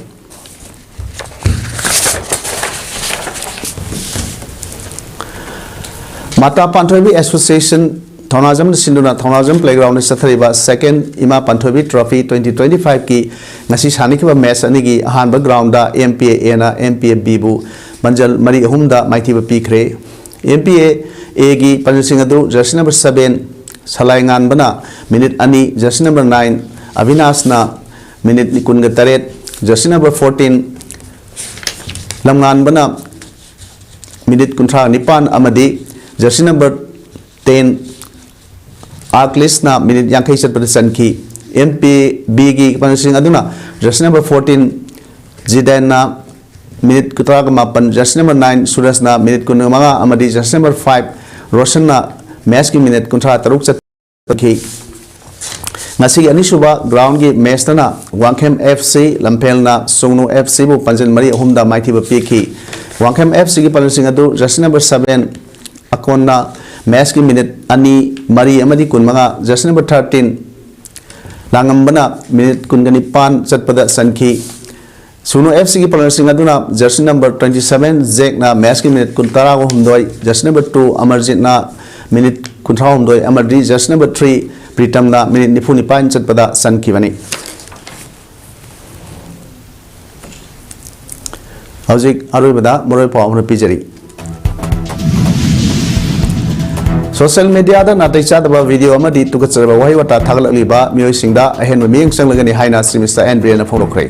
ꯃꯇꯥ ꯄꯥꯟꯊꯣꯏꯕꯤ Association ꯊꯧꯅꯥꯖꯝꯅ ꯁꯤꯟꯗꯨꯅ ꯊꯧꯅꯥꯖꯝ Playgroundꯗ ꯆꯠꯊꯔꯤꯕ Second ꯏꯃꯥ ꯄꯥꯟꯊꯣꯏꯕꯤ Trophy twenty twenty-fiveꯀꯤ ꯉꯁꯤ ꯁꯥꯟꯅꯈꯤꯕ match ꯑꯅꯤꯒꯤ ꯑꯍꯥꯟꯕ groundꯗ M P Aꯅ M P Bꯕꯨ ꯄꯥꯟꯖꯜ ꯃꯔꯤ ꯑꯍꯨꯝꯗ ꯃꯥꯏꯊꯤꯕ ꯄꯤꯈ꯭ꯔꯦ꯫ M P Aꯒꯤ ꯄꯥꯟꯖꯜꯁꯤꯡ ꯑꯗꯨ jersey number seven ꯁꯂꯥꯏ ꯉꯥꯟꯕꯅ minute ꯑꯅꯤ, jersey number nine ꯑꯕꯤꯅꯥꯁꯅ minute ꯀꯨꯟꯒ ꯇꯔꯦꯠ, jersey number fourteen ꯂꯝꯉꯥꯟꯕꯅ minute ꯀꯨꯟꯊ꯭ꯔꯥ ꯅꯤꯄꯥꯟ ꯑꯃꯗꯤ jersey number ten ꯑꯥꯀ꯭ꯂꯤꯁꯅ minute ꯌꯥꯡꯈꯩ ꯆꯠꯄꯗ ꯆꯟꯈꯤ꯫ M P Bꯒꯤ ꯄꯥꯟꯖꯜꯁꯤꯡ ꯑꯗꯨꯅ jersey number fourteen ꯖꯤꯗꯦꯟꯅ minute ꯇꯔꯥꯃꯥꯄꯟ, jersey number nine ꯁꯨꯔꯖꯅ minute ꯀꯨꯟꯃꯉꯥ ꯑꯃꯗꯤ jersey number five ꯔꯣꯁꯟꯅ matchꯀꯤ minute ꯀꯨꯟꯊ꯭ꯔꯥ ꯇꯔꯨꯛ ꯆꯠꯈꯤ꯫ ꯉꯁꯤꯒꯤ ꯑꯅꯤꯁꯨꯕ groundꯒꯤ matchꯇꯅ ꯋꯥꯡꯈꯦꯝ F C ꯂꯝꯐꯦꯜꯅ ꯁꯨꯡꯅꯨ F Cꯕꯨ ꯄꯥꯟꯖꯜ ꯃꯔꯤ ꯑꯍꯨꯝꯗ ꯃꯥꯏꯊꯤꯕ ꯄꯤꯈꯤ꯫ ꯋꯥꯡꯈꯦꯝ F Cꯒꯤ ꯄꯥꯟꯖꯜꯁꯤꯡ ꯑꯗꯨ jersey number seven ꯑꯀꯣꯟꯅ matchꯀꯤ minute ꯑꯅꯤ, ꯃꯔꯤ ꯑꯃꯗꯤ ꯀꯨꯟꯃꯉꯥ, jersey number thirteen ꯂꯥꯡꯉꯝꯕꯅ minute ꯀꯨꯟꯒ ꯅꯤꯄꯥꯟ ꯆꯠꯄꯗ ꯆꯟꯈꯤ꯫ ꯁꯨꯅꯨ F Cꯒꯤ playerꯁꯤꯡ ꯑꯗꯨꯅ jersey number twenty seven ꯖꯦꯛꯅ matchꯀꯤ minute ꯀꯨꯟ, ꯇꯔꯥꯍꯨꯝꯗꯣꯏ, jersey number two ꯑꯃꯔꯖꯤꯠꯅ minute ꯀꯨꯟꯊ꯭ꯔꯥꯍꯨꯝꯗꯣꯏ ꯑꯃꯗꯤ jersey number three ꯄ꯭ꯔꯤꯇꯝꯅ minute ꯅꯤꯐꯨ ꯅꯤꯄꯥꯟ ꯆꯠꯄꯗ ꯆꯟꯈꯤꯕꯅꯤ꯫ ꯍꯧꯖꯤꯛ ꯑꯔꯣꯏꯕꯗ ꯃꯔꯨꯑꯣꯏ ꯄꯥꯎ ꯑꯃ ꯄꯤꯖꯔꯤ꯫ Social mediaꯗ ꯅꯥꯇꯩ ꯆꯥꯗꯕ video ꯑꯃꯗꯤ ꯇꯨꯀꯠꯆꯔꯕ ꯋꯥꯍꯩ ꯋꯥꯇꯥ ꯊꯥꯒꯠꯂꯛꯂꯤꯕ ꯃꯤꯑꯣꯏꯁꯤꯡꯗ ꯑꯍꯦꯟꯕ ꯃꯤꯠꯌꯦꯡ ꯆꯪꯂꯒꯅꯤ ꯍꯥꯏꯅ Chief Minister N Birenꯅ ꯐꯣꯡꯗꯣꯛꯈ꯭ꯔꯦ꯫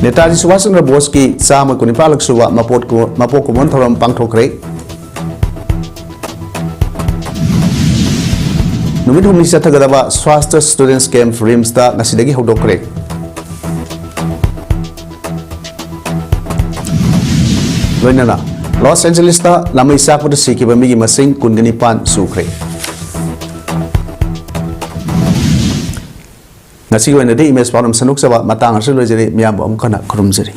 Netaji Subhas Chandra ꯕꯣꯁꯀꯤ ꯆꯥꯝꯃ ꯀꯨꯟꯅꯤꯄꯥꯜꯂꯛ ꯁꯨꯕ ꯃꯄꯣꯛ ꯀꯨ-, ꯃꯄꯣꯛ ꯀꯨꯝꯑꯣꯟ ꯊꯧꯔꯝ ꯄꯥꯡꯊꯣꯛꯈ꯭ꯔꯦ꯫ ꯅꯨꯃꯤꯠ ꯍꯨꯝꯅꯤ ꯆꯠꯊꯒꯗꯕ ꯁ꯭ꯋꯥꯁꯇ ꯁ꯭ꯇꯨꯗꯦꯟꯠꯁ ꯀꯦꯝꯞ ꯔꯤꯝꯁꯇ ꯉꯁꯤꯗꯒꯤ ꯍꯧꯗꯣꯛꯈ꯭ꯔꯦ꯫ ꯂꯣꯏꯅꯅ ꯂꯣꯁ ꯑꯦꯟꯖꯦꯂꯤꯁꯇ ꯂꯥꯃꯩ ꯆꯥꯛꯄꯗ ꯁꯤꯈꯤꯕ ꯃꯤꯒꯤ ꯃꯁꯤꯡ ꯀꯨꯟꯒ ꯅꯤꯄꯥꯟ ꯁꯨꯈ꯭ꯔꯦ꯫ ꯉꯁꯤꯒꯤ ꯑꯣꯏꯅꯗꯤ ꯏꯃꯦꯖ ꯄꯥꯎꯗꯝ ꯁꯟꯗꯣꯛꯆꯕ ꯃꯇꯥꯡ ꯑꯁꯤꯗ ꯂꯣꯏꯖꯔꯦ꯫ ꯃꯤꯌꯥꯝꯕꯨ ꯑꯃꯨꯛ ꯍꯟꯅ ꯈꯨꯔꯨꯝꯖꯔꯤ꯫